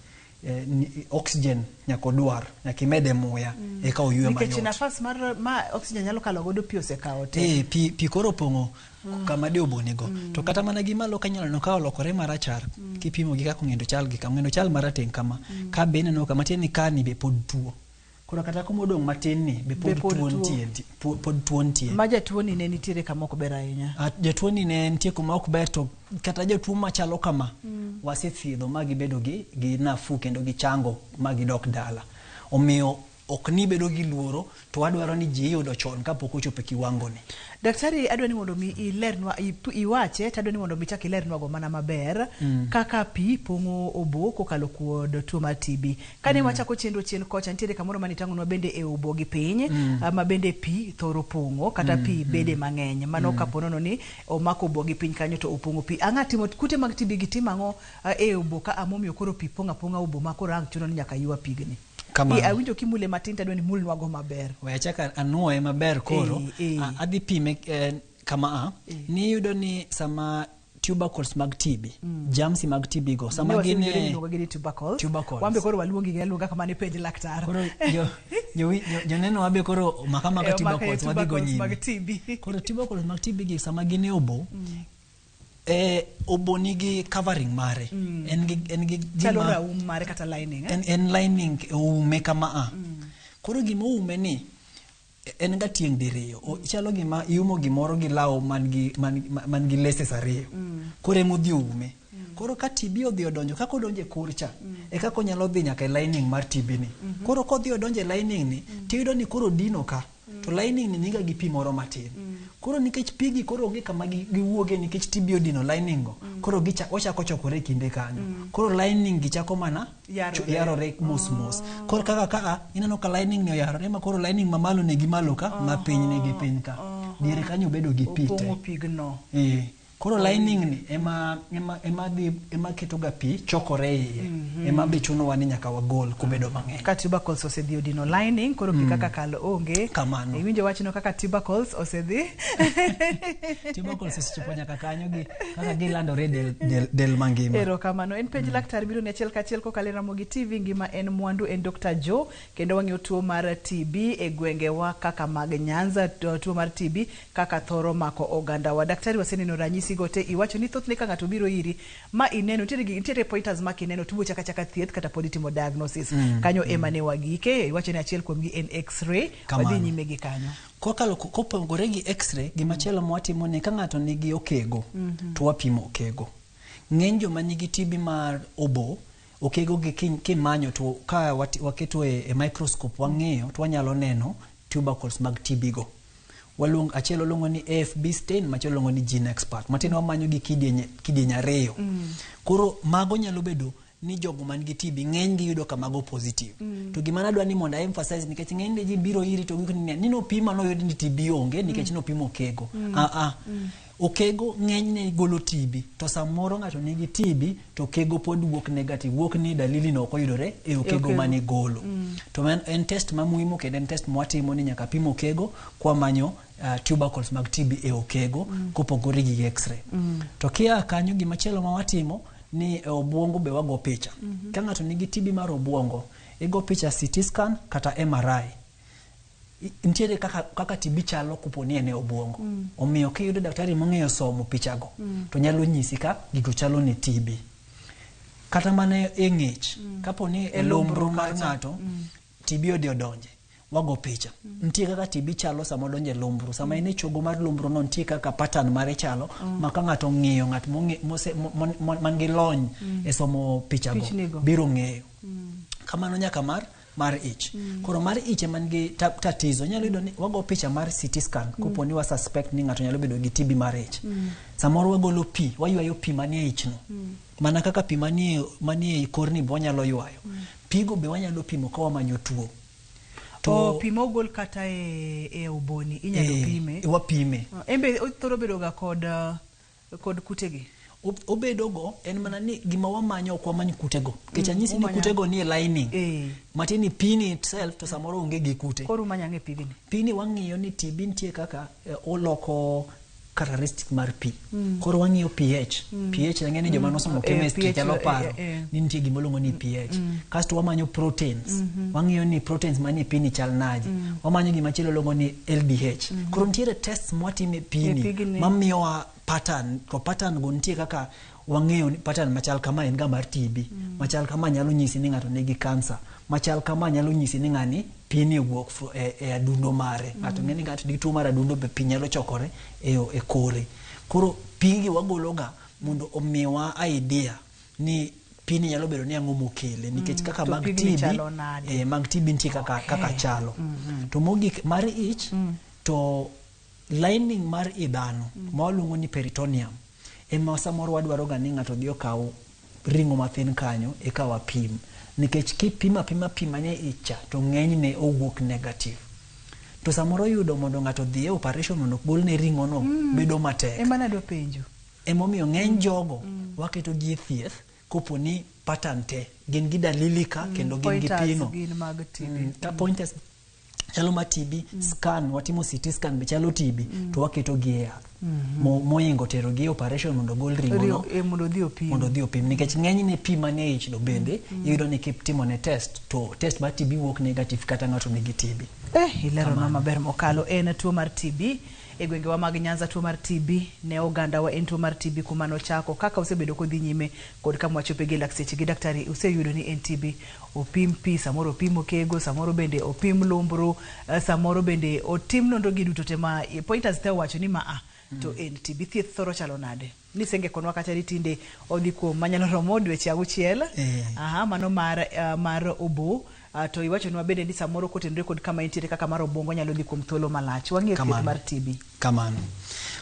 [SPEAKER 1] oxygen nyaka odwar, nyaka imede muya, eka oywe
[SPEAKER 2] Nikech
[SPEAKER 1] mayot.
[SPEAKER 2] nafas mar ma oxygen nyalo kalo godo pi osekawo te.
[SPEAKER 1] Pi koro opong'o kama de obonego. To kata mana gi malo ka inyalo neno ka olokore marachar, kipimo gi kaka ong'endo chal gi kama, ong'endo chal marateng' kama. Ka be ineno kama tiende ni ka ni be pod tuo. Koro kata kuma odong' matin ni be pod
[SPEAKER 2] Be pod
[SPEAKER 1] tuo
[SPEAKER 2] tuo.
[SPEAKER 1] nitie, pod tuo nitie.
[SPEAKER 2] Ma jatuo ni ne nitiere kama ok ber ahinya.
[SPEAKER 1] Jatuo ni ne nitie kuma ok ber, to kata jatuo machalo kama, wasethiedho ma gibedo gi nafuu kendo gichango ma gidok dala. Omiyo ok ni bedo gi luoro, to wadwaro ni ji iyudo chon kapok ochopo e kiwango ni.
[SPEAKER 2] Daktari, adwa ni mondo mi ilernwa, iwache, to adwa ni mondo mi ichak ilernwa go mana maber, kaka pi pong'o obo kokalo kod tuo mar TB. Kane wachako chenro chien kocha, nitiere kamoro mane itang'onwa bende e obo gi piny, ma bende pi thoro pong'o, kata pi bede mang'eny. Mano kapo nono ni omako obo gi piny kanyo to opong'o pi. Ang'a timo, kute mag TB gi timo ang'o, e obo ka amomiyo koro pi pong'o apong'a obo ma koro ang' chuno ni nyaka ywa pigni?
[SPEAKER 1] Kamano.
[SPEAKER 2] Awinjo kimule matin to adwa ni mulnwa go maber.
[SPEAKER 1] We achak anuoye maber koro. Adhi pime kama a. Ni iyudo ni sama tubercles mag TB, germs mag TB go, sama
[SPEAKER 2] Ne
[SPEAKER 1] gin
[SPEAKER 2] wasewinjore
[SPEAKER 1] e
[SPEAKER 2] ni iluongo gi ni tubercles.
[SPEAKER 1] Tubercles.
[SPEAKER 2] Wan be koro waluongi gi aluonga kamano e penj laktar.
[SPEAKER 1] Koro joneno wa be koro maka maka
[SPEAKER 2] Omaka e
[SPEAKER 1] tubercles wadhi go
[SPEAKER 2] tubercles
[SPEAKER 1] nyime.
[SPEAKER 2] mag TB.
[SPEAKER 1] Koro tubercles mag TB gi sama gin e obo, obo nigi covering mare. En gi
[SPEAKER 2] Chalo
[SPEAKER 1] gima
[SPEAKER 2] raum mare kata lining, eh?
[SPEAKER 1] En lining oume kama a. Koro gima oume ni en ga tieng' diriyo. Chalo gima iumo gimoro gi law man gi laces ariyo. Koro ema odhi oume. Koro ka TB odhi odonjo, kaka odonjo e kor cha, e kaka onyalo dhi nyaka e lining mar TB ni. Koro kodhi odonjo e lining ni, tiyudo ni koro dino ka. To lining ni niga gi pi moro matin. Koro nikech pigi koro onge kama giwuoge nikech TB odino lining go. Koro ochako chokore e kinde kanyo. Koro lining gi chako mana
[SPEAKER 2] Yarore.
[SPEAKER 1] yarore mos mos. Koro kaka ka ineno ka lining ni oyarore ma koro lining mamalo nigi malo ka, ma piny nigi piny ka. Diere kanyo bedo gi pi te.
[SPEAKER 2] Opong'o pigno.
[SPEAKER 1] Koro lining ni ema keto ga pi chokore iye. Ema be chunowa ni nyaka wagol kobedo mang'eny.
[SPEAKER 2] Ka tubercles osedhi odino lining, koro pi kaka kalo onge.
[SPEAKER 1] Kamano.
[SPEAKER 2] Iwinjo wachno kaka tubercles osedhi?
[SPEAKER 1] Tubercles osechopo nyaka kanyo gi kaka gilandore del mangima.
[SPEAKER 2] Erokamano. En penj laktar biro ni achiel kachiel kokalo e Ramogi TV. Ngima en mwandu, en Dr. Joe, kendo wang'iyo tuo mar TB e gwengewa kaka mag Nyanza, tuo mar TB kaka thoro mako ogandawa. Daktari, waseneno ranyisi go te, iwacho ni thothne ka ng'ato biro iri ma ineno nitiere pointers ma kineno tubo chaka chaka thieth kata pod itimo diagnosis. Kanyo ema ne wagike, iwacho ni achiel kuomgi en x-ray.
[SPEAKER 1] Kamano.
[SPEAKER 2] Wadhi nyime gi kanyo.
[SPEAKER 1] Kokalo kopogore gi x-ray, gimachielo mwatimo ni ka ng'ato nigi okego, to wapimo okego. Ng'eny joma nigi TB mar obo, okego gi kimanyo to ka waketo e microscope wang'iyo to wanyalo neno tubercles mag TB go. Achiel waluongo ni AFB stain, machielo waluongo ni gene expert. Matin wamanyo gi kidieny ariyo. Koro mago nyalo bedo ni jogo man gi TB ng'eny gi yudo ka mago positive. To gima nadwa ni mondo a emphasize, nikech ng'eny ji biro iri to gik ni nopima noyud ni TB onge nikech nopimo okego. Ah. Okego ng'enyne golo TB, to samoro ng'ato nigi TB to okego pod wuok negative, wuok ni dalili no ok oyudore e okego
[SPEAKER 2] okego.
[SPEAKER 1] mane golo. To en test ma muhimu kendo en test mwatimo ni nyaka pim okego kwamanyo tubercles mag TB e okego kopogore gi x-ray. To kia kanyo, gimachielo ma watimo ni e obwongo be wago picha. Ka ng'ato nigi TB mar obwongo, igo picha CT scan kata MRI. Nitiere kaka TB chalo kopo ni en e obwongo. Omiyo kiyudo daktari mong'eyo somo pichago, to nyalo nyisi ka gigo chalo ne TB. Kata mana e ng'ech, kapo ni e
[SPEAKER 2] E lumbru
[SPEAKER 1] lumbru mar
[SPEAKER 2] kacha.
[SPEAKER 1] ng'ato, TB odhi odonje, wago picha. Nitie kaka TB chalo sama odonjo e lumbru. Sama en e chogo mar lumbru no, nitie kaka pattern mare chalo, ma ka ng'ato ong'iyo, ng'at man gi lony e somo pichago,
[SPEAKER 2] Pichnigo.
[SPEAKER 1] biro ng'eyo. Kamano nyaka mar ich. Koro mar ich ema nigi tatizo. Inyalo yudo ni wago picha mar CT scan kopo ni wa suspect ni ng'ato nyalo bedo gi TB mar ich. Samoro wagolo pi, waywayo pi manie ich no. Mana kaka pi manie korni be wanyalo ywayo. Pigo be wanyalo pimo ka wamanyo tuo.
[SPEAKER 2] To pi mogol kata e oboni inyalo pime.
[SPEAKER 1] Wapime.
[SPEAKER 2] En be othoro bedo ga kod kutegi.
[SPEAKER 1] Obedo go, en mana ni gima wamanyo ok wamany kutego. Nikech anyisi ni
[SPEAKER 2] Umanyo-
[SPEAKER 1] kutego nie lining. Matiende ni pini itself to samoro onge gi kute.
[SPEAKER 2] Koro umanyo ang'e pigni?
[SPEAKER 1] Pini wang'iyo ni TB nitie kaka oloko characteristic mar pi. Koro wang'iyo pH. pH ang'e ni joma nosomo chemistry
[SPEAKER 2] pH,
[SPEAKER 1] nyalo paro ni nitie gima iluongo ni pH. Kasto wamanyo proteins. Wang'iyo ni proteins manie pini chal nade. Wamanyo gima chielo iluongo ni LDH. Koro nitiere tests mwatimo e pini
[SPEAKER 2] pigni.
[SPEAKER 1] mamiyowa pattern, to pattern go nitie kaka wang'eyo ni pattern machal kama en ga mar TB. Machal kama nyalo nyisi ni ng'ato nigi cancer. Machal kama nyalo nyisi ni ng'ani pini owuok e adundo mare. Ng'ato ng'e ni ng'ato nigi tuo mar adundo be pi nyalo chokore e kore. Koro pigi wagologa mondo omiwa idea ni pini nyalo bedo ni ang'o mokele nikech kaka
[SPEAKER 2] To
[SPEAKER 1] mag
[SPEAKER 2] pigni
[SPEAKER 1] TB,
[SPEAKER 2] chalo nade?
[SPEAKER 1] Mag TB nitie kaka chalo. To mogik mar ich, to lining mar i dhano ma waluongo ni peritoneum ema samoro wadwaro ga ni ng'ato dhi okaw ring'o mathin kanyo eka wapim, nikech kipimo apima pi manie ich cha to ng'enyne owuok negative, to samoro yudo mondo ng'ato dhi e operation mondo golne ring'o no bedo matek.
[SPEAKER 2] Ema nadwa penjo.
[SPEAKER 1] Emomiyo ng'eny jogo waketo gi e thieth kopo ni pattern te gin gi dalili ka kendo gin gi
[SPEAKER 2] Pointers
[SPEAKER 1] pino
[SPEAKER 2] gin mag TB.
[SPEAKER 1] Ka pointers chalo ma TB, scan watimo CT scan be chalo TB, to waketo gi e yath moingo tero gi e operation mondo ogol ring'o no
[SPEAKER 2] Mondo odhi opim.
[SPEAKER 1] Mondo odhi opim, nikech ng'enyne pi manie ich no bende iyudo ni kitimo ne test to test mar TB wuok negative kata ng'ato nigi TB.
[SPEAKER 2] Ileronwa maber mokalo. En tuo mar TB e gwengewa mag Nyanza, tuo mar TB ne ogandawa en tuo mar TB kuma nochako, kaka osebedo kodhi nyime kod kama wachope gi lakteche gi daktari useyudo ni en TB. Opim pi, samoro opim okego, samoro bende opim lumbru, samoro bende otim nonro gi duto te ma pointers te owacho ni ma a to en TB. Thieth thoro chalo nade? Nisengekonwa kata ni tinde odhi kuom manyalo romo dweche 6. Aha, mano mar obo. To iwachonwa bende ni samoro kotenore kod kama entiere kaka mar obwongo nyalo dhi kuom thuolo malach. Wang'iyo thieth mar TB.
[SPEAKER 1] Kamano.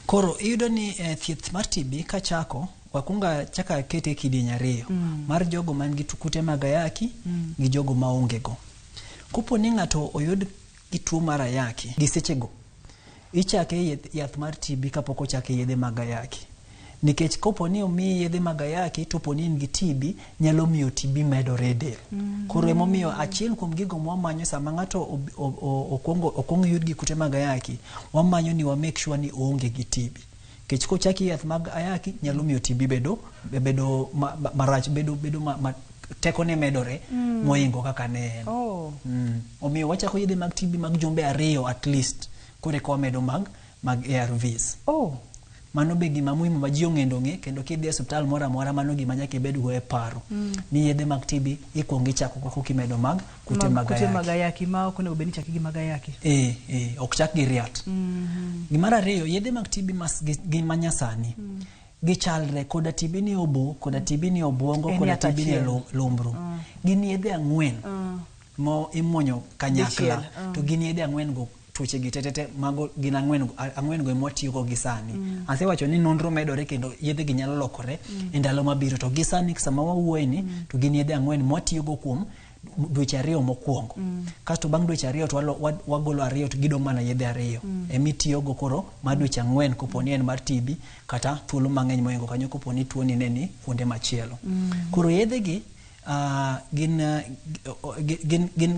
[SPEAKER 1] Koro iyudo ni thieth mar TB kachako, wakunga chaka kete e kidieny ariyo. Mar jogo man gi kute mag ayaki gi jogo maonge go. Kopo ni ng'ato oyud gi tuo mar ayaki gi sechego, ichake yath mar TB kapok ochake yedhe mag ayaki. Nikech kopo ni omiyi yedhe mag ayaki to po ni in gi TB, nyalo miyo TB medore e del. Koro emomiyo achiel kuom gigo mwamanyo sama ng'ato okwongo yud gi kute mag ayaki, wamanyo ni wa make sure ni oonge gi TB. Nikech kochaki yath mag ayaki nyalo miyo TB bedo marach, bedo tekone medore mohingo kaka ne en. Omiyo wachako yedhe mag TB mag jumbe 2 at least, koro eka wamedo mag ARVs. Mano be gima muhimu ma ji ong'endo ng'e, kendo kidhi e osiptal moro amora mano gima nyaka ibed go e paro. Ni yedhe mag TB ikuongo ichako kaka kimedo mag kute mag
[SPEAKER 2] Kute
[SPEAKER 1] ayaki.
[SPEAKER 2] mag ayaki ma ok onego bed ni ichaki gi mag ayaki.
[SPEAKER 1] Ok chak gi riat. Gimar ariyo, yedhe mag TB gi manyasani gichalre koda TB ni obo, koda TB ni obwongo,
[SPEAKER 2] En
[SPEAKER 1] koda
[SPEAKER 2] yath
[SPEAKER 1] TB ni
[SPEAKER 2] achiel.
[SPEAKER 1] lumbru. Gin yedhe 4 mo imuonyo kanyakla,
[SPEAKER 2] Dichiel.
[SPEAKER 1] to gin yedhe 4 go. tuoche gi tetete mago gin ang'wen ang'wen go ema watiyogo gi sani. Asewacho ni nonro medore kendo yedhe gi nyalo lokore e ndalo mabiro to gi sani sama wawuoye ni to gin yedhe ang'wen mwatiyogo kuom dweche ariyo mokwongo. Kasto bang' dweche ariyo to wagolo ariyo to gidong' mana yedhe ariyo. Emitiyogo koro mar dweche ang'wen kopo ni en mar TB kata thuolo mang'eny mohingo kanyo kopo ni tuoni ne ni kuonde machielo. Koro yedhe gi gin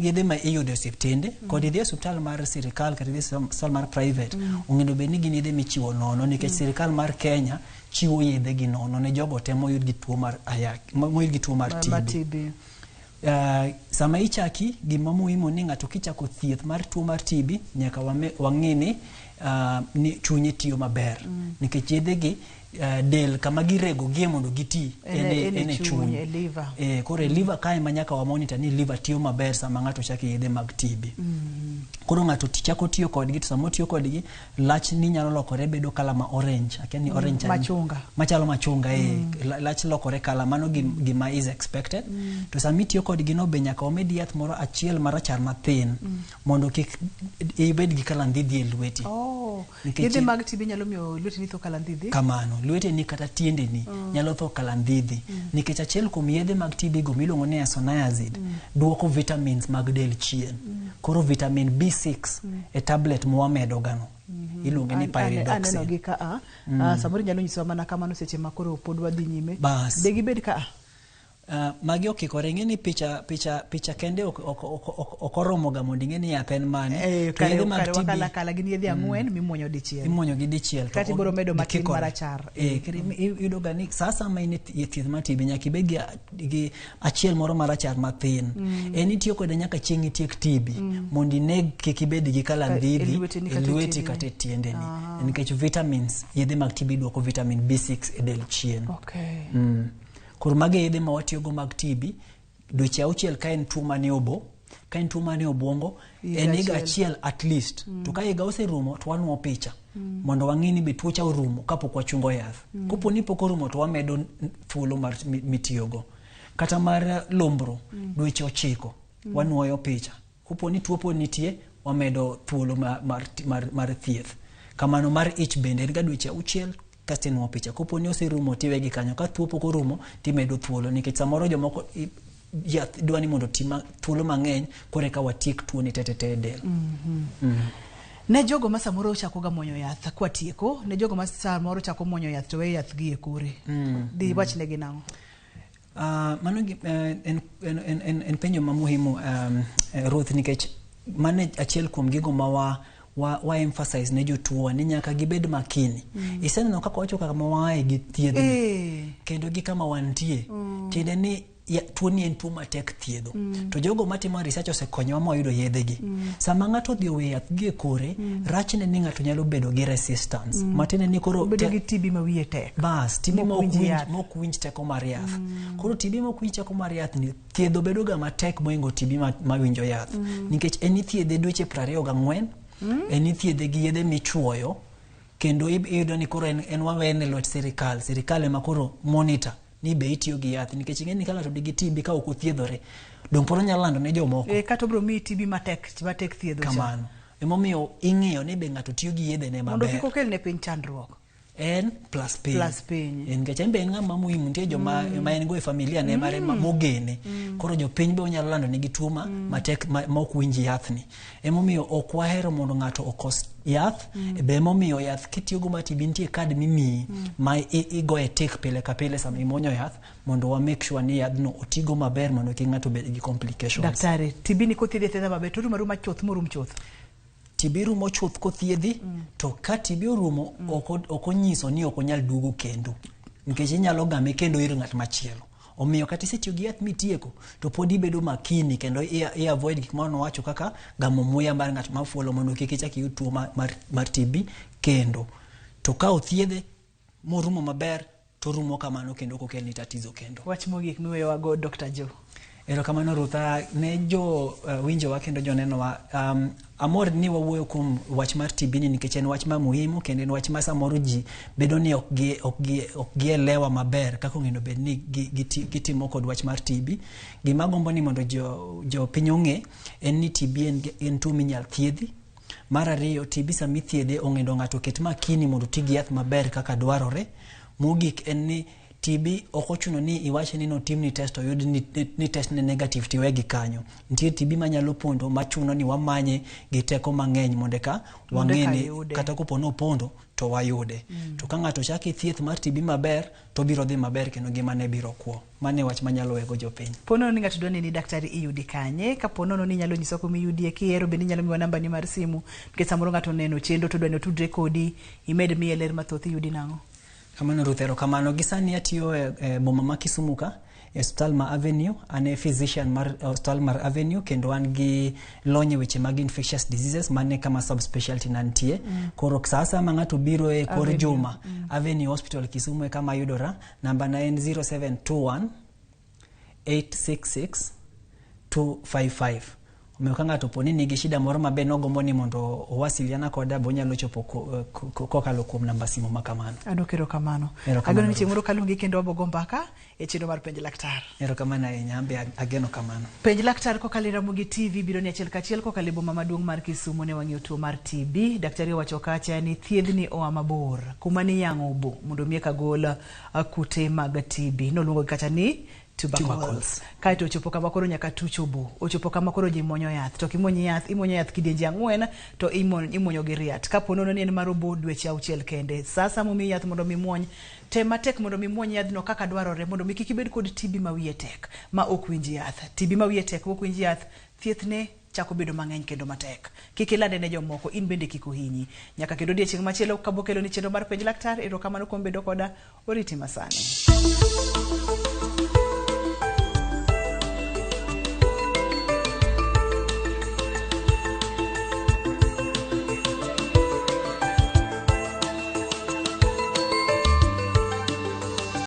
[SPEAKER 1] yedhe ma iyudo e osiptende kod idhi e osiptal mar sirikal kata idhi e osiptal mar private onego bed ni gin yedhe michiwo nono nikech sirikal mar Kenya chiwo yedhe gi nono ne jogo te moyud gi tuo mar ayaki moyud gi tuo mar TB.
[SPEAKER 2] TB.
[SPEAKER 1] Sama ichaki gima muhimu ni ng'ato kichako thieth mar tuo mar TB nyaka wang'i ni ni chunye tiyo maber nikech yedhe gi del kama girego gie mondo giti
[SPEAKER 2] En
[SPEAKER 1] e
[SPEAKER 2] e chuny,
[SPEAKER 1] chuny
[SPEAKER 2] e liver.
[SPEAKER 1] Koro e liver kae ma nyaka wa monitor ni liver tiyo maber sama ng'ato chako yedhe mag TB. Koro ng'ato chako tiyo kodgi to sama otiyo kodgi lach ni nyalo lokore bedo kala ma orange akia ni orange
[SPEAKER 2] Machunga.
[SPEAKER 1] Machalo machunga lach lokore kala mano gima is expected. To sama itiyo kodgi no be nyaka wamed yath moro achiel marachar mathin mondo kik ibed gi kalandhidhi e lweti. Nikech
[SPEAKER 2] Yedhe mag TB nyalo miyo lweteni tho kalandhidhi?
[SPEAKER 1] Kamano, lweteni kata tiendeni nyalo tho kalandhidhi. Nikech achiel kuom yedhe mag TB go miluongo ni isoniazid duoko vitamins mag del chien. Koro vitamin B6 e tablet mwamedo gano. Iluonge ni
[SPEAKER 2] Aneno
[SPEAKER 1] pyridoxine.
[SPEAKER 2] gi ka a. Samoro inyalo nyisowa mana kamano seche ma koro pod wadhi nyime.
[SPEAKER 1] Bas.
[SPEAKER 2] De gibed ka a?
[SPEAKER 1] Magi okikore ing'e ni picha kende ok oromo ga mondo ing'e ni yath en mane. To yedhe mag
[SPEAKER 2] Kare
[SPEAKER 1] TB
[SPEAKER 2] wakala kala gin yedhe ang'wen mimuonyo dichiel.
[SPEAKER 1] Imuonyo gi dichiel to
[SPEAKER 2] Kata ibiro medo matin
[SPEAKER 1] gikikore.
[SPEAKER 2] marachar.
[SPEAKER 1] Koro iyudo ga ni sa asaya ma in e thieth mar TB nyaka ibed gi achiel moro marachar mathin. En itiyo kode nyaka chieng' itiek TB mondo ineg kik ibed gi kalandhidhi
[SPEAKER 2] E lweteni
[SPEAKER 1] e
[SPEAKER 2] kata e
[SPEAKER 1] lweti
[SPEAKER 2] tiendeni.
[SPEAKER 1] kata e tiendeni. Nikech vitamins, yedhe mag TB duoko vitamin B6 e del chien. Koro magi e yedhe ma watiyogo mag TB dweche auchiel ka en tuo mane obo, ka en tuo mane obwongo,
[SPEAKER 2] Higa
[SPEAKER 1] en higa
[SPEAKER 2] achiel.
[SPEAKER 1] achiel at least. To ka higa oserumo to wanuo picha mondo wang'i ni be tuo cha orumo kapok wachungo yath. Kopo ni pok orumo to wamedo thuolo mar mitiyogo. Kata mar lumbro dweche 9 wanuoyo picha. Kopo ni tuo pod nitie wamedo thuolo mar thieth. Kamano mar ich bende en ga dweche 6 kasto inuo picha. Kopo ni oserumo tiwe gi kanyo, ka tuo pok orumo timedo thuolo nikech samoro jomoko yath dwa ni mondo oti thuolo mang'eny koro eka watiek tuo ni tetete e del.
[SPEAKER 2] Ne jogo ma samoro chako ga muonyo yath kwatieko, ne jogo ma samoro chako muonyo yath to weyo yath gi e kore. Di wachnegi nang'o?
[SPEAKER 1] Mano en penjo ma muhimu Ruth nikech mano achiel kuom gigo ma wa emphasize ne jotuo ni nyaka gibed makini. Iseneno kaka wacho kama waaye gi thiedhni kendo gi kama wantie. Tiende ni tuo ni en tuo matek thiedho. To jogo matimo research osekonyowa ma wayudo yedhe gi. Sama ng'ato odhi owe yath gi e kore, rachne ni ng'ato nyalo bedo gi resistance. Matiende ni koro
[SPEAKER 2] Bedo gi TB ma wiye tek.
[SPEAKER 1] Bas, TB
[SPEAKER 2] Mok winj yath.
[SPEAKER 1] mok winj teko mar yath. Koro TB mok winj teko mar yath ni thiedho bedo ga matek mohingo TB ma winjo yath. Nikech en ithiedhe dweche 24, en ithiedhe gi yedhe michuoyo, kendo iyudo ni koro en wawene lwet sirikal. Sirikal ema koro monitor ni be itiyo gi yath nikech ing'e ni ka ng'ato nigi TB ka ok othiedhore dong pod onyalo lando ne jomoko.
[SPEAKER 2] Kata obiro miyi TB matek thiedho cha.
[SPEAKER 1] Kamano. Emomiyo ing'iyo ni be ng'ato tiyo gi yedhe ne
[SPEAKER 2] Mondo
[SPEAKER 1] maber.
[SPEAKER 2] kik okel ne piny chandruok.
[SPEAKER 1] En plus piny.
[SPEAKER 2] Plus piny.
[SPEAKER 1] Nikech en be en ng'ama muhimu, nitie joma ma en go e familia ne mare mogene. Koro jopiny be onyalo lando negi tuo matek ma ok winj yathni. Emomiyo ok wahero mondo ng'ato okos yath. Be emomiyo yath kitiyogo mar TB nitie kad mimiyi ma igoye tik pile ka pile sama imuonyo yath mondo wa make sure ni yadhno otigo maber mondo kik ng'ato bed gi complications.
[SPEAKER 2] Daktari, TB ni kothiedhe athiedha maber to orumo aruma chuth morum chuth?
[SPEAKER 1] TB rumo chuth kothiedhi, to ka TB orumo ok onyiso ni ok onyal duogo kendo nikech inyalo game kendo ir ng'at machielo. Omiyo kata isetiyo gi yath mitieko to pod ibedo makini kendo i avoid gik ma nowacho kaka gamo muya mar ng'at mafuolo mondo kik ichak iyud tuo mar TB kendo. To ka othiedhe morumo maber to orumo kamano kendo ok okelni tatizo kendo.
[SPEAKER 2] Wach mogik miweyowago Dr. Joe.
[SPEAKER 1] Erokamano Rutha, ne jo winjowa kendo jonenowa, amor ni wawuoyo kuom wach mar TB ni nikech en wach ma muhimu kendo en wach ma samoro ji bedo ni ok gielewa maber kaka onego bed ni gitimo kod wach mar TB. Gima agombo ni mondo jopiny ong'e en ni TB en tuo minyal thiedhi. Mar ariyo, TB sama ithiedhe ong'endo ng'ato oket makini mondo oti gi yath maber kaka dwarore. Mogik en ni TB ok ochuno ni iwach ni notimni test oyud ni, ni test ne negative tiwe gi kanyo. Nitie TB manyalo pondo machuno ni wamanye gi teko mang'eny mondo eka
[SPEAKER 2] Mondo
[SPEAKER 1] wang'e
[SPEAKER 2] eka
[SPEAKER 1] ni
[SPEAKER 2] yude.
[SPEAKER 1] kata kopo ni opondo to wayude. To ka ng'ato chako thieth mar TB maber to obiro dhi maber kendo ngimane biro kwo. Mano e wach manyalo wego jopiny.
[SPEAKER 2] Po nono ni ng'ato dwa neni daktari iyudi kanye? Kapo nono ni inyalo nyiswa kuma iyudie, kihero bende inyalo miwa namba ni mar simu nikech samoro ng'ato oneno chenro to dwa ni otudre kodi, imed miye ler mathoth iyudi nang'o?
[SPEAKER 1] Kamano Ruth, erokamano. Gi sani atiyo e, e boma ma Kisumu ka e osiptal ma Avenue. An e physician mar e osiptal mar Avenue kendo an gi lony e weche mag infectious diseases mane kama subspecialty na nitie. Koro sa asaya ma ng'ato biro e kor
[SPEAKER 2] Avenue.
[SPEAKER 1] juma Avenue Hospital Kisumu e kama ayudora. Namba na en 0721 866 255. Omiyo ka ng'ato poni nigi shida moro maber nogombo ni mondo owasiliana koda be onyalo chopo kokalo kuom namba simu ma kamano.
[SPEAKER 2] Adwoko erokamano.
[SPEAKER 1] Erokamano,
[SPEAKER 2] Ageno ni chieng'
[SPEAKER 1] Ruth.
[SPEAKER 2] moro kaluongi kendo wabogo mbaka e chenro mar penj laktar.
[SPEAKER 1] Erokamano ahinya, an be ageno kamano.
[SPEAKER 2] Penj laktar kokalo e Ramogi TV biro ni achiel kachiel kokalo e boma maduong' mar Kisumu ne wang'iyo tuo mar TB. Daktari owacho kacha ni thiedhni oa mabor kuma niyang'o obo mondo mi eka gol kute mag TB. Noluongogi kacha ni tubercles.
[SPEAKER 1] Tubercles.
[SPEAKER 2] Kaeto ochopo kama koro nyaka tuch obo. Ochopo kama koro ji muonyo yath. To kimuonyo yath, imuonyo yath kidienje ang'wen to imuonyo gi riat. Kapo nono ni en mar obo dweche auchiel kende. Sasa momiyi yath mondo mi muony, tem matek mondo mi muony yadhno kaka dwarore mondo mi kik ibed kod TB ma wiye tek ma ok winj yath. TB ma wiye tek ma ok winj yath, thiethne chako bedo mang'eny kendo matek. Kik ilande ne jomoko, in bende kik ohinyi. Nyaka kendo odiechieng' machielo kabo kelo ni chenro mar penj laktar, erokamano kuom bedo koda, oriti masani.